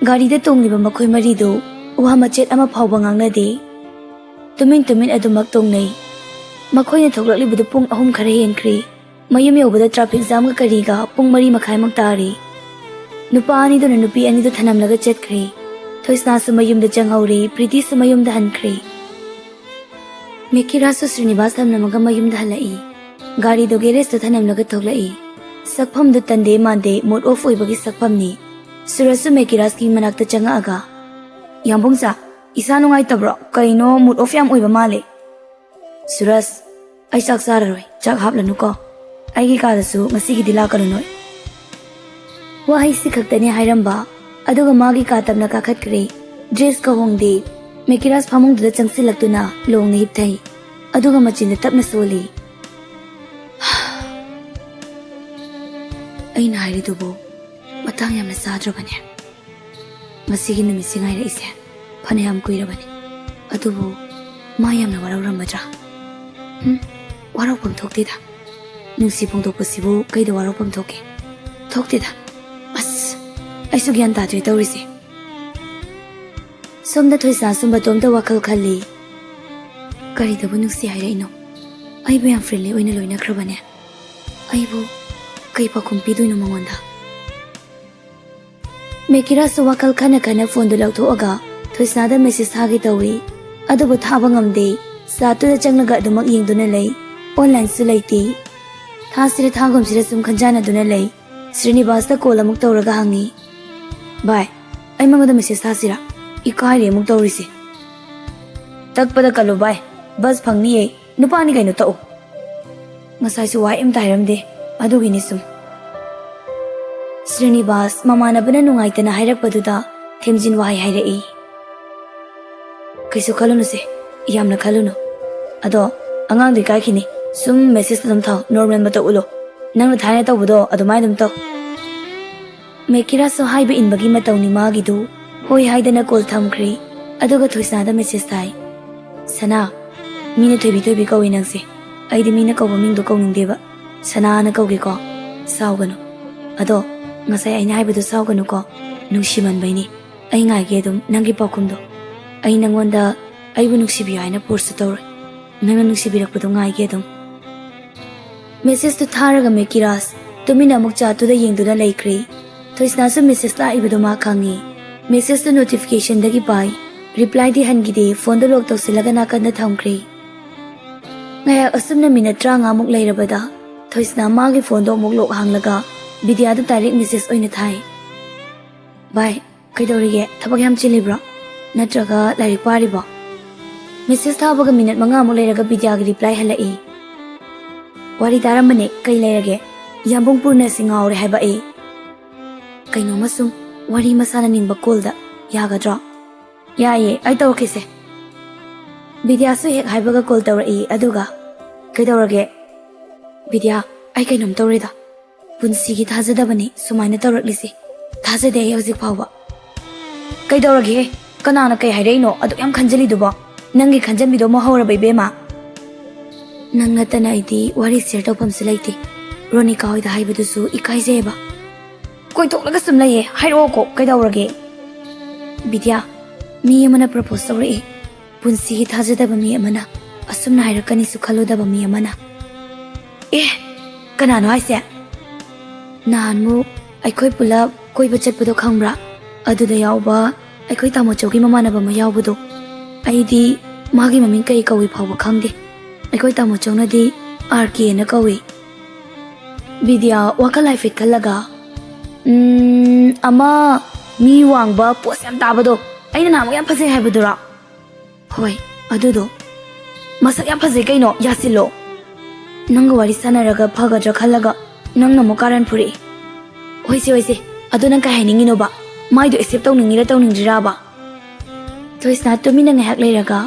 ꯒꯥꯔꯤꯗ ꯇꯣꯡꯂꯤꯕ ꯃꯈꯣꯏ ꯃꯔꯤꯗꯨ ꯋꯥ ꯃꯆꯦꯠ ꯑꯃ ꯐꯥꯎꯕ ꯉꯥꯡꯅꯗꯦ꯫ ꯇꯨꯃꯤꯟ ꯇꯨꯃꯤꯟ ꯑꯗꯨꯃꯛ ꯇꯣꯡꯅꯩ꯫ ꯃꯈꯣꯏꯅ ꯊꯣꯛꯂꯛꯂꯤꯕꯗꯨ ꯄꯨꯡ ꯑꯍꯨꯝ ꯈꯔ ꯍꯦꯟꯈ꯭ꯔꯦ꯫ ꯃꯌꯨꯝ ꯌꯧꯕꯗ ꯇ꯭ꯔꯥꯐꯤꯛ ꯖꯥꯝꯒ ꯀꯔꯤꯒ ꯄꯨꯡ ꯃꯔꯤ ꯃꯈꯥꯏꯃꯨꯛ ꯇꯥꯔꯦ꯫ ꯅꯨꯄꯥ ꯑꯅꯤꯗꯨꯅ ꯅꯨꯄꯤ ꯑꯅꯤꯗꯨ ꯊꯅꯝꯂꯒ ꯆꯠꯈ꯭ꯔꯦ꯫ ꯊꯣꯏꯁꯅꯥꯁꯨ ꯃꯌꯨꯝꯗ ꯆꯪꯍꯧꯔꯦ, ꯄ꯭ꯔꯤꯇꯤꯁꯨ ꯃꯌꯨꯝꯗ ꯍꯟꯈ꯭ꯔꯦ꯫ ꯃꯦꯀꯤꯔꯥꯁꯁꯨ ꯁ꯭ꯔꯤꯅꯤꯕꯥꯁ ꯊꯝꯂꯝꯃꯒ ꯃꯌꯨꯝꯗ ꯍꯜꯂꯛꯏ꯫ ꯒꯥꯔꯤꯗꯨ ꯒꯦꯔꯦꯖꯇ ꯊꯅꯝꯂꯒ ꯊꯣꯛꯂꯛꯏ꯫ ꯁꯛꯐꯝꯗꯨ ꯇꯟꯗꯦ ꯃꯥꯟꯗꯦ, ꯃꯨꯗ ꯑꯣꯐ ꯑꯣꯏꯕꯒꯤ ꯁꯛꯐꯝꯅꯤ꯫ ꯁꯨꯔꯖꯁꯨ ꯃꯦꯀꯤꯔꯥꯁꯀꯤ ꯃꯅꯥꯛꯇ ꯆꯪꯉꯛꯑꯒ, "ꯌꯥꯝꯕꯨꯡꯆꯥ, ꯏꯁꯥ ꯅꯨꯡꯉꯥꯏꯇꯕ꯭ꯔꯣ? ꯀꯩꯅꯣ ꯃꯨꯗ ꯑꯣꯐ ꯌꯥꯝ ꯑꯣꯏꯕ ꯃꯥꯜꯂꯦ꯫" "ꯁꯨꯔꯖ, ꯑꯩ ꯆꯥꯛ ꯆꯥꯔꯔꯣꯏ, ꯆꯥꯛ ꯍꯥꯞꯂꯅꯨꯀꯣ꯫ ꯑꯩꯒꯤ ꯀꯥꯗꯁꯨ ꯉꯁꯤꯒꯤꯗꯤ ꯂꯥꯛꯀꯅꯨ ꯅꯣꯏ꯫" ꯋꯥꯍꯩꯁꯤ ꯈꯛꯇꯅꯤ ꯍꯥꯏꯔꯝꯕ, ꯑꯗꯨꯒ ꯃꯥꯒꯤ ꯀꯥ ꯇꯞꯅ ꯀꯥꯈꯠꯈ꯭ꯔꯦ꯫ ꯗ꯭ꯔꯦꯁꯀ ꯍꯣꯡꯗꯦ꯫ ꯃꯦꯀꯤꯔꯥꯁ ꯐꯃꯨꯡꯗꯨꯗ ꯆꯪꯁꯤꯜꯂꯛꯇꯨꯅ ꯂꯣꯡꯅ ꯍꯤꯞꯊꯩ꯫ ꯑꯗꯨꯒ ꯃꯆꯤꯟꯗ ꯇꯞꯅ ꯁꯣꯜꯂꯤ꯫ ꯑꯩꯅ ꯍꯥꯏꯔꯤꯗꯨꯕꯨ ꯃꯇꯥꯡ ꯌꯥꯝꯅ ꯆꯥꯗ꯭ꯔꯕꯅꯦ꯫ ꯉꯁꯤꯒꯤ ꯅꯨꯃꯤꯠꯁꯤ ꯉꯥꯏꯔꯛꯏꯁꯦ ꯐꯅꯌꯥꯝ ꯀꯨꯏꯔꯕꯅꯤ꯫ ꯑꯗꯨꯕꯨ ꯃꯥ ꯌꯥꯝꯅ ꯋꯥꯔꯧꯔꯝꯃꯗ꯭ꯔꯥ? ꯍꯨꯝ, ꯋꯥꯔꯧꯐꯝ ꯊꯣꯛꯇꯦꯗ꯫ ꯅꯨꯡꯁꯤ ꯐꯣꯡꯗꯣꯛꯄꯁꯤꯕꯨ ꯀꯩꯗ ꯋꯥꯔꯧꯐꯝ ꯊꯣꯛꯀꯦ? ꯊꯣꯛꯇꯦꯗ꯫ ꯑꯁ, ꯑꯩꯁꯨ ꯒ꯭ꯌꯥꯟ ꯇꯥꯗ꯭ꯔꯦ ꯇꯧꯔꯤꯁꯦ꯫ ꯁꯣꯝꯗ ꯊꯣꯏꯁꯅꯥꯁꯨ ꯃꯇꯣꯝꯇ ꯋꯥꯈꯜ ꯈꯜꯂꯤ꯫ ꯀꯔꯤꯗꯕꯨ ꯅꯨꯡꯁꯤ ꯍꯥꯏꯔꯛꯏꯅꯣ? ꯑꯩꯕꯨ ꯌꯥꯝ friendly ꯑꯣꯏꯅ ꯂꯣꯏꯅꯈ꯭ꯔꯕꯅꯦ꯫ ꯑꯩꯕꯨ ꯀꯩ ꯄꯥꯎꯈꯨꯝ ꯄꯤꯗꯣꯏꯅꯣ ꯃꯉꯣꯟꯗ? ꯃꯦꯀꯤꯔꯥꯁꯨ ꯋꯥꯈꯜ ꯈꯟꯅ ꯈꯟꯅ ꯐꯣꯟꯗꯨ ꯂꯧꯊꯣꯛꯑꯒ ꯊꯣꯏꯁꯅꯥꯗ message ꯊꯥꯒꯦ ꯇꯧꯏ꯫ ꯑꯗꯨꯕꯨ ꯊꯥꯕ ꯉꯝꯗꯦ꯫ ꯆꯥꯠꯇꯨꯗ ꯆꯪꯂꯒ ꯑꯗꯨꯃꯛ ꯌꯦꯡꯗꯨꯅ ꯂꯩ꯫ Onlineꯁꯨ ꯂꯩꯇꯦ꯫ ꯊꯥꯁꯤꯔ ꯊꯥꯒꯨꯝꯁꯤꯔ ꯁꯨꯝ ꯈꯟꯖꯥꯟꯅꯗꯨꯅ ꯂꯩ꯫ ꯁ꯭ꯔꯤꯅꯤꯕꯥꯁꯇ call ꯑꯃꯨꯛ ꯇꯧꯔꯒ ꯍꯪꯉꯤ, "ꯚꯥꯏ, ꯑꯩ ꯃꯉꯣꯟꯗ message ꯊꯥꯁꯤꯔꯥ? ꯏꯀꯥꯏꯔꯦ ꯑꯃꯨꯛ ꯇꯧꯔꯤꯁꯦ꯫" "ꯇꯛꯄꯗ ꯀꯜꯂꯨ ꯚꯥꯏ, bus ꯐꯪꯅꯤꯌꯦ꯫ ꯅꯨꯄꯥꯅꯤ ꯀꯩꯅꯣ, ꯇꯛꯎ꯫" ꯉꯁꯥꯏꯁꯨ ꯋꯥꯍꯩ ꯑꯝꯇ ꯍꯥꯏꯔꯝꯗꯦ, ꯑꯗꯨꯒꯤꯅꯤ ꯁꯨꯝ꯫ ꯁ꯭ꯔꯤꯅꯤꯕꯥꯁ ꯃꯃꯥꯟꯅꯕꯅ ꯅꯨꯡꯉꯥꯏꯇꯅ ꯍꯥꯏꯔꯛꯄꯗꯨꯗ ꯊꯦꯝꯖꯤꯟ ꯋꯥꯍꯩ ꯍꯥꯏꯔꯛꯏ꯫ "ꯀꯩꯁꯨ ꯈꯜꯂꯨꯅꯨꯁꯦ, ꯌꯥꯝꯅ ꯈꯜꯂꯨꯅꯨ꯫ ꯑꯗꯣ ꯑꯉꯥꯡꯗꯣ ꯏꯀꯥꯏꯈꯤꯅꯤ꯫ ꯁꯨꯝ message ꯑꯗꯨꯝ ꯊꯥꯎ, normal ꯃꯇꯧ ꯎꯠꯂꯣ꯫ ꯅꯪꯅ ꯊꯥꯏꯅ ꯇꯧꯕꯗꯣ ꯑꯗꯨꯃꯥꯏꯅ ꯑꯗꯨꯝ ꯇꯧ꯫" ꯃꯦꯀꯤꯔꯥꯁꯨ ꯍꯥꯏꯕ ꯏꯟꯕꯒꯤ ꯃꯇꯧꯅꯤ ꯃꯥꯒꯤꯗꯨ꯫ ꯍꯣꯏ ꯍꯥꯏꯗꯅ call ꯊꯝꯈ꯭ꯔꯦ꯫ ꯑꯗꯨꯒ ꯊꯣꯏꯁꯅꯥꯗ message ꯊꯥꯏ꯫ "ꯁꯅꯥ, ꯃꯤꯅ ꯊꯣꯏꯕꯤ ꯊꯣꯏꯕꯤ ꯀꯧꯏ ꯅꯪꯁꯦ꯫ ꯑꯩꯗꯤ ꯃꯤꯅ ꯀꯧꯕ ꯃꯤꯡꯗꯣ ꯀꯧꯅꯤꯡꯗꯦꯕ꯫ ꯁꯅꯥꯅ ꯀꯧꯒꯦꯀꯣ꯫ ꯁꯥꯎꯒꯅꯨ꯫ ꯑꯗꯣ ꯉꯁꯥꯏ ꯑꯩꯅ ꯍꯥꯏꯕꯗꯣ ꯁꯥꯎꯒꯅꯨꯀꯣ꯫ ꯅꯨꯡꯁꯤꯃꯟꯕꯩꯅꯤ꯫ ꯑꯩ ꯉꯥꯏꯒꯦ ꯑꯗꯨꯝ ꯅꯪꯒꯤ ꯄꯥꯎꯈꯨꯝꯗꯣ꯫ ꯑꯩ ꯅꯉꯣꯟꯗ ꯑꯩꯕꯨ ꯅꯨꯡꯁꯤꯕꯤꯌꯨ ꯍꯥꯏꯅ forceꯁꯨ ꯇꯧꯔꯣꯏ꯫ ꯅꯪꯅ ꯅꯨꯡꯁꯤꯕꯤꯔꯛꯄꯗꯣ ꯉꯥꯏꯒꯦ ꯑꯗꯨꯝ꯫" Messageꯇꯨ ꯊꯥꯔꯒ ꯃꯦꯀꯤꯔꯥꯁ ꯇꯨꯃꯤꯟꯅ ꯑꯃꯨꯛ chatꯇꯨꯗ ꯌꯦꯡꯗꯨꯅ ꯂꯩꯈ꯭ꯔꯦ꯫ ꯊꯣꯏꯁꯅꯥꯁꯨ message ꯂꯥꯛꯏꯕꯗꯨ ꯃꯥ ꯈꯪꯉꯤ꯫ Messageꯇꯨ notificationꯗꯒꯤ ꯄꯥꯏ꯫ Replyꯗꯤ ꯍꯟꯈꯤꯗꯦ, phoneꯗꯨ lock ꯇꯧꯁꯤꯜꯂꯒ ꯅꯥꯀꯟꯗ ꯊꯝꯈ꯭ꯔꯦ꯫ ꯉꯥꯏꯍꯥꯛ ꯑꯁꯨꯝꯅ minute ꯇꯔꯥꯃꯉꯥꯃꯨꯛ ꯂꯩꯔꯕꯗ ꯊꯣꯏꯁꯅꯥ ꯃꯥꯒꯤ phoneꯗꯣ ꯑꯃꯨꯛ lock ꯍꯥꯡꯂꯒ ꯕꯤꯗ꯭ꯌꯥꯗ direct message ꯑꯣꯏꯅ ꯊꯥꯏ꯫ "ꯚꯥꯏ, ꯀꯩꯗꯧꯔꯤꯒꯦ? ꯊꯕꯛ ꯌꯥꯝ ꯆꯤꯜꯂꯤꯕ꯭ꯔꯣ? ꯅꯠꯇ꯭ꯔꯒ ꯂꯥꯏꯔꯤꯛ ꯄꯥꯔꯤꯕꯣ?" Message ꯊꯥꯕꯒ minute ꯃꯉꯥꯃꯨꯛ ꯂꯩꯔꯒ ꯕꯤꯗ꯭ꯌꯥꯒꯤ reply ꯍꯜꯂꯛꯏ꯫ "ꯋꯥꯔꯤ ꯇꯥꯔꯝꯕꯅꯦ, ꯀꯩ ꯂꯩꯔꯒꯦ? ꯌꯥꯝꯕꯨꯡ ꯄꯨꯔꯅꯁꯤ ꯉꯥꯎꯔꯦ ꯍꯥꯏꯕ ꯑꯩ꯫ ꯀꯩꯅꯣꯝꯃ ꯁꯨꯝ ꯋꯥꯔꯤ ꯃꯁꯥꯅ ꯅꯤꯡꯕ callꯗ ꯌꯥꯒꯗ꯭ꯔꯣ?" "ꯌꯥꯏꯌꯦ, ꯑꯩ ꯇꯧꯔꯛꯀꯦꯁꯦ꯫" ꯕꯤꯗ꯭ꯌꯥꯁꯨ ꯍꯦꯛ ꯍꯥꯏꯕꯒ call ꯇꯧꯔꯛꯏ, ꯑꯗꯨꯒ, "ꯀꯩꯗꯧꯔꯒꯦ?" "ꯕꯤꯗ꯭ꯌꯥ, ꯑꯩ ꯀꯩꯅꯣꯝ ꯇꯧꯔꯦꯗ꯫" ꯄꯨꯟꯁꯤꯒꯤ ꯊꯥꯖꯗꯕꯅꯤ ꯁꯨꯃꯥꯏꯅ ꯇꯧꯔꯛꯂꯤꯁꯦ꯫ ꯊꯥꯖꯗꯦ ꯑꯩ ꯍꯧꯖꯤꯛ ꯐꯥꯎꯕ꯫ ꯀꯩꯗꯧꯔꯒꯦ? ꯀꯅꯥꯅ ꯀꯩ ꯍꯥꯏꯔꯛꯏꯅꯣ? ꯑꯗꯨꯛ ꯌꯥꯝ ꯈꯟꯖꯜꯂꯤꯗꯨꯕꯣ? ꯅꯪꯒꯤ ꯈꯟꯖꯟꯕꯤꯗꯣ ꯑꯃꯨꯛ ꯍꯧꯔꯕ, ꯏꯕꯦꯝꯃ? ꯅꯪ ꯅꯠꯇꯅ ꯑꯩꯗꯤ ꯋꯥꯔꯤ ꯁꯤꯌꯔ ꯇꯧꯐꯝꯁꯨ ꯂꯩꯇꯦ꯫ ꯔꯣꯅꯤꯀꯥ ꯍꯣꯏꯗ ꯍꯥꯏꯕꯗꯨꯁꯨ ꯏꯀꯥꯏꯖꯩꯌꯦꯕ꯫ ꯀꯣꯏꯊꯣꯛꯂꯒ ꯁꯨꯝ ꯂꯩꯌꯦ, ꯍꯥꯏꯔꯛꯑꯣꯀꯣ, ꯀꯩꯗꯧꯔꯒꯦ? ꯕꯤꯗ꯭ꯌꯥ, ꯃꯤ ꯑꯃꯅ ꯄ꯭ꯔꯄꯣꯁ ꯇꯧꯔꯛꯑꯦ꯫ ꯄꯨꯟꯁꯤꯒꯤ ꯊꯥꯖꯗꯕ ꯃꯤ ꯑꯃꯅ ꯑꯁꯨꯝꯅ ꯍꯥꯏꯔꯛꯀꯅꯤꯁꯨ ꯈꯜꯂꯨꯗꯕ ꯃꯤ ꯑꯃꯅ꯫ ꯑꯦ, ꯀꯅꯥꯅꯣ ꯍꯥꯏꯁꯦ? ꯅꯍꯥꯟꯃꯨꯛ ꯑꯩꯈꯣꯏ ꯄꯨꯂꯞ ꯀꯣꯏꯕ ꯆꯠꯄꯗꯣ ꯈꯪꯕ꯭ꯔꯥ? ꯑꯗꯨꯗ ꯌꯥꯎꯕ ꯑꯩꯈꯣꯏ ꯇꯥꯃꯣꯆꯧꯒꯤ ꯃꯃꯥꯟꯅꯕ ꯑꯃ ꯌꯥꯎꯕꯗꯣ꯫ ꯑꯩꯗꯤ ꯃꯥꯒꯤ ꯃꯃꯤꯡ ꯀꯩ ꯀꯧꯏ ꯐꯥꯎꯕ ꯈꯪꯗꯦ꯫ ꯑꯩꯈꯣꯏ ꯇꯥꯃꯣꯆꯧꯅꯗꯤ ꯑꯥꯔ ꯀꯦꯅ ꯀꯧꯏ꯫ ꯕꯤꯗ꯭ꯌꯥ ꯋꯥꯈꯜ ꯍꯥꯏꯐꯦꯠ ꯈꯜꯂꯒ, "ꯎꯝ, ꯑꯃ ꯃꯤ ꯋꯥꯡꯕ ꯄꯣꯁ ꯌꯥꯝ ꯇꯥꯕꯗꯣ, ꯑꯩꯅ ꯅꯍꯥꯟꯃꯨꯛ ꯌꯥꯝ ꯐꯖꯩ ꯍꯥꯏꯕꯗꯨꯔꯣ?" "ꯍꯣꯏ, ꯑꯗꯨꯗꯣ꯫ ꯃꯁꯛ ꯌꯥꯝ ꯐꯖꯩ ꯀꯩꯅꯣ, ꯌꯥꯁꯤꯜꯂꯣ꯫ ꯅꯪꯒ ꯋꯥꯔꯤ ꯁꯥꯟꯅꯔꯒ ꯐꯒꯗ꯭ꯔꯥ ꯈꯜꯂꯒ ꯅꯪꯅ ꯑꯃꯨꯛ ꯀꯥꯔꯟ ꯐꯨꯔꯛꯑꯦ꯫ ꯍꯣꯏꯁꯦ, ꯍꯣꯏꯁꯦ, ꯑꯗꯣ ꯅꯪ ꯀꯩ ꯍꯥꯏꯅꯤꯡꯉꯤꯅꯣꯕ? ꯃꯥꯏꯗꯣ ꯑꯦꯛꯁꯦꯞ ꯇꯧꯅꯤꯡꯉꯤꯔꯥ ꯇꯧꯅꯤꯡꯗ꯭ꯔꯤꯔꯥꯕ?" ꯊꯣꯏꯁꯅꯥ ꯇꯨꯃꯤꯟꯅ ꯉꯥꯏꯍꯥꯛ ꯂꯩꯔꯒ,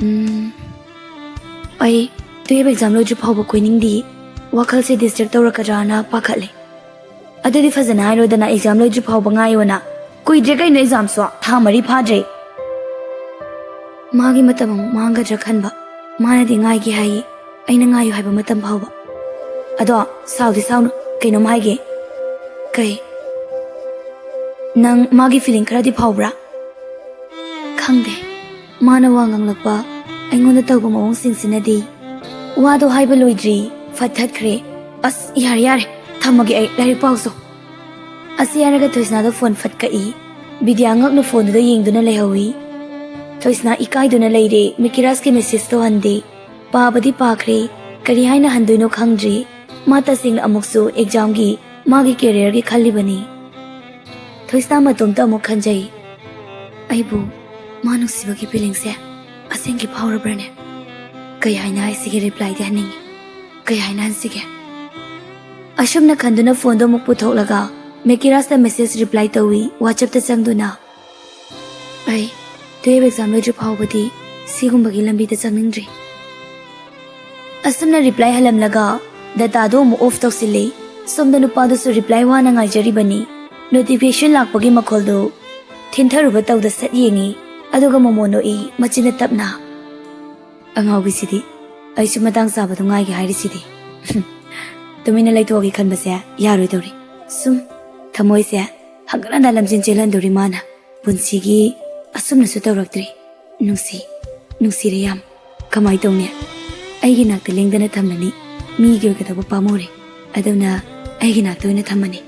"ꯎꯝ, ꯑꯩ ꯇꯨꯌꯦꯜꯞ ꯑꯦꯛꯖꯥꯝ ꯂꯣꯏꯗ꯭ꯔꯤ ꯐꯥꯎꯕ ꯀꯣꯏꯅꯤꯡꯗꯤꯌꯦ꯫ ꯋꯥꯈꯜꯁꯦ ꯗꯤꯁꯇꯔꯕ ꯇꯧꯔꯛꯀꯗ꯭ꯔꯥꯅ ꯄꯥꯈꯠꯂꯦ꯫" "ꯑꯗꯨꯗꯤ ꯐꯖꯅ ꯍꯥꯏꯔꯣꯗꯅ, ꯑꯦꯛꯖꯥꯝ ꯂꯣꯏꯗ꯭ꯔꯤ ꯐꯥꯎꯕ ꯉꯥꯏꯌꯣꯅ꯫ ꯀꯨꯏꯗ꯭ꯔꯦ ꯀꯩꯅꯣ ꯑꯦꯛꯖꯥꯝꯁꯨ, ꯊꯥ ꯃꯔꯤ ꯐꯥꯗ꯭ꯔꯦ꯫" ꯃꯥꯒꯤ ꯃꯇꯝ ꯑꯃꯨꯛ ꯃꯥꯡꯒꯗ꯭ꯔꯥ ꯈꯟꯕ꯫ ꯃꯥꯅꯗꯤ ꯉꯥꯏꯒꯦ ꯍꯥꯏꯌꯦ, ꯑꯩꯅ ꯉꯥꯏꯌꯨ ꯍꯥꯏꯕ ꯃꯇꯝ ꯐꯥꯎꯕ꯫ "ꯑꯗꯣ ꯁꯥꯎꯗꯤ ꯁꯥꯎꯅꯨ, ꯀꯩꯅꯣꯝ ꯍꯥꯏꯒꯦ꯫" "ꯀꯩ?" "ꯅꯪ ꯃꯥꯒꯤ ꯐꯤꯂꯤꯡ ꯈꯔꯗꯤ ꯐꯥꯎꯕ꯭ꯔꯥ?" "ꯈꯪꯗꯦ꯫ ꯃꯥꯅ ꯋꯥ ꯉꯥꯡꯂꯛꯄ, ꯑꯩꯉꯣꯟꯗ ꯇꯧꯕ ꯃꯑꯣꯡꯁꯤꯡꯁꯤꯅꯗꯤ꯫" ꯋꯥꯗꯣ ꯍꯥꯏꯕ ꯂꯣꯏꯗ꯭ꯔꯤ, ꯐꯠ ꯊꯠꯈ꯭ꯔꯦ꯫ "ꯑꯁ, ꯌꯥꯔꯦ, ꯌꯥꯔꯦ, ꯊꯝꯃꯒꯦ ꯑꯩ, ꯂꯥꯏꯔꯤꯛ ꯄꯥꯎꯁꯣ꯫" ꯑꯁꯤ ꯍꯥꯏꯔꯒ ꯊꯣꯏꯁꯅꯥꯗꯣ ꯐꯣꯟ ꯐꯠ ꯀꯛꯏ꯫ ꯕꯤꯗ꯭ꯌꯥ ꯉꯛꯅ ꯐꯣꯟꯗꯨꯗ ꯌꯦꯡꯗꯨꯅ ꯂꯩꯍꯧꯏ꯫ ꯊꯣꯏꯁꯅꯥ ꯏꯀꯥꯏꯗꯨꯅ ꯂꯩꯔꯦ, ꯃꯤꯀꯤꯔꯥꯖꯀꯤ ꯃꯦꯁꯦꯖꯇꯣ ꯍꯟꯗꯦ꯫ ꯄꯥꯕꯗꯤ ꯄꯥꯈ꯭ꯔꯦ, ꯀꯔꯤ ꯍꯥꯏꯅ ꯍꯟꯗꯣꯏꯅꯣ ꯈꯪꯗ꯭ꯔꯦ꯫ ꯃꯥ ꯇꯁꯦꯡꯅ ꯑꯃꯨꯛꯁꯨ ꯑꯦꯛꯖꯥꯝꯒꯤ, ꯃꯥꯒꯤ ꯀꯦꯔꯤꯌꯔꯒꯤ ꯈꯜꯂꯤꯕꯅꯤ꯫ ꯊꯣꯏꯁꯅꯥ ꯃꯇꯣꯝꯇ ꯑꯃꯨꯛ ꯈꯟꯖꯩ, "ꯑꯩꯕꯨ ꯃꯥ ꯅꯨꯡꯁꯤꯕꯒꯤ ꯐꯤꯂꯤꯡꯁꯦ ꯑꯁꯦꯡꯀꯤ ꯐꯥꯎꯔꯕ꯭ꯔꯅꯦ? ꯀꯩ ꯍꯥꯏꯅ ꯍꯥꯏꯁꯤꯒꯦ? ꯔꯤꯄ꯭ꯂꯥꯏꯗꯤ ꯍꯟꯅꯤꯡꯉꯤ꯫ ꯀꯩ ꯍꯥꯏꯅ ꯍꯟꯁꯤꯒꯦ?" ꯑꯁꯨꯝꯅ ꯈꯟꯗꯨꯅ ꯐꯣꯟꯗꯣ ꯑꯃꯨꯛ ꯄꯨꯊꯣꯛꯂꯒ ꯃꯦꯀꯤꯔꯥꯖꯇ ꯃꯦꯁꯦꯖ ꯔꯤꯄ꯭ꯂꯥꯏ ꯇꯧꯏ, ꯋꯥꯆꯞꯇ ꯆꯪꯗꯨꯅ꯫ "ꯑꯩ ꯇꯨꯌꯦꯜꯞ ꯑꯦꯛꯖꯥꯝ ꯂꯣꯏꯗ꯭ꯔꯤ ꯐꯥꯎꯕꯗꯤ ꯁꯤꯒꯨꯝꯕꯒꯤ ꯂꯝꯕꯤꯗ ꯆꯪꯅꯤꯡꯗ꯭ꯔꯤ꯫" ꯑꯁꯨꯝꯅ ꯔꯤꯄ꯭ꯂꯥꯏ ꯍꯜꯂꯝꯂꯒ ꯗꯇꯥꯗꯣ ꯑꯃꯨꯛ ꯑꯣꯐ ꯇꯧꯁꯤꯜꯂꯤ꯫ ꯁꯣꯝꯗ ꯅꯨꯄꯥꯗꯨꯁꯨ ꯔꯤꯄ꯭ꯂꯥꯏ ꯋꯥꯅ ꯉꯥꯏꯖꯔꯤꯕꯅꯤ꯫ ꯅꯣꯇꯤꯐꯤꯀꯦꯁꯟ ꯂꯥꯛꯄꯒꯤ ꯃꯈꯣꯜꯗꯨ ꯊꯤꯟꯊꯔꯨꯕ ꯇꯧꯗ ꯁꯠ ꯌꯦꯡꯉꯤ, ꯑꯗꯨꯒ ꯃꯣꯃꯣ ꯅꯣꯛꯏ, ꯃꯆꯤꯟꯅ ꯇꯞꯅ꯫ "ꯑꯉꯥꯎꯕꯤꯁꯤꯗꯤ, ꯑꯩꯁꯨ ꯃꯇꯥꯡ ꯆꯥꯕꯗꯣ ꯉꯥꯏꯒꯦ ꯍꯥꯏꯔꯤꯁꯤꯗꯤ꯫ ꯇꯨꯃꯤꯟꯅ ꯂꯩꯊꯣꯛꯑꯒꯦ ꯈꯟꯕꯁꯦ ꯌꯥꯔꯣꯏꯗꯧꯔꯤ꯫ ꯁꯨꯝ ꯊꯃꯣꯏꯁꯦ ꯍꯪꯒꯠ ꯍꯟꯗ ꯂꯝꯖꯦꯟ ꯆꯦꯜꯍꯟꯗꯣꯔꯤ ꯃꯥꯅ꯫ ꯄꯨꯟꯁꯤꯒꯤ ꯑꯁꯨꯝꯅꯁꯨ ꯇꯧꯔꯛꯇ꯭ꯔꯤ꯫ ꯅꯨꯡꯁꯤ, ꯅꯨꯡꯁꯤꯔꯦ ꯌꯥꯝ꯫ ꯀꯃꯥꯏ ꯇꯧꯅꯤ? ꯑꯩꯒꯤ ꯅꯥꯛꯇ ꯂꯦꯡꯗꯅ ꯊꯝꯂꯅꯤ꯫ ꯃꯤꯒꯤ ꯑꯣꯏꯒꯗꯧꯕ ꯄꯥꯝꯃꯨꯔꯦ꯫ ꯑꯗꯨꯅ ꯑꯩꯒꯤ ꯅꯥꯛꯇ ꯑꯣꯏꯅ ꯊꯝꯃꯅꯤ꯫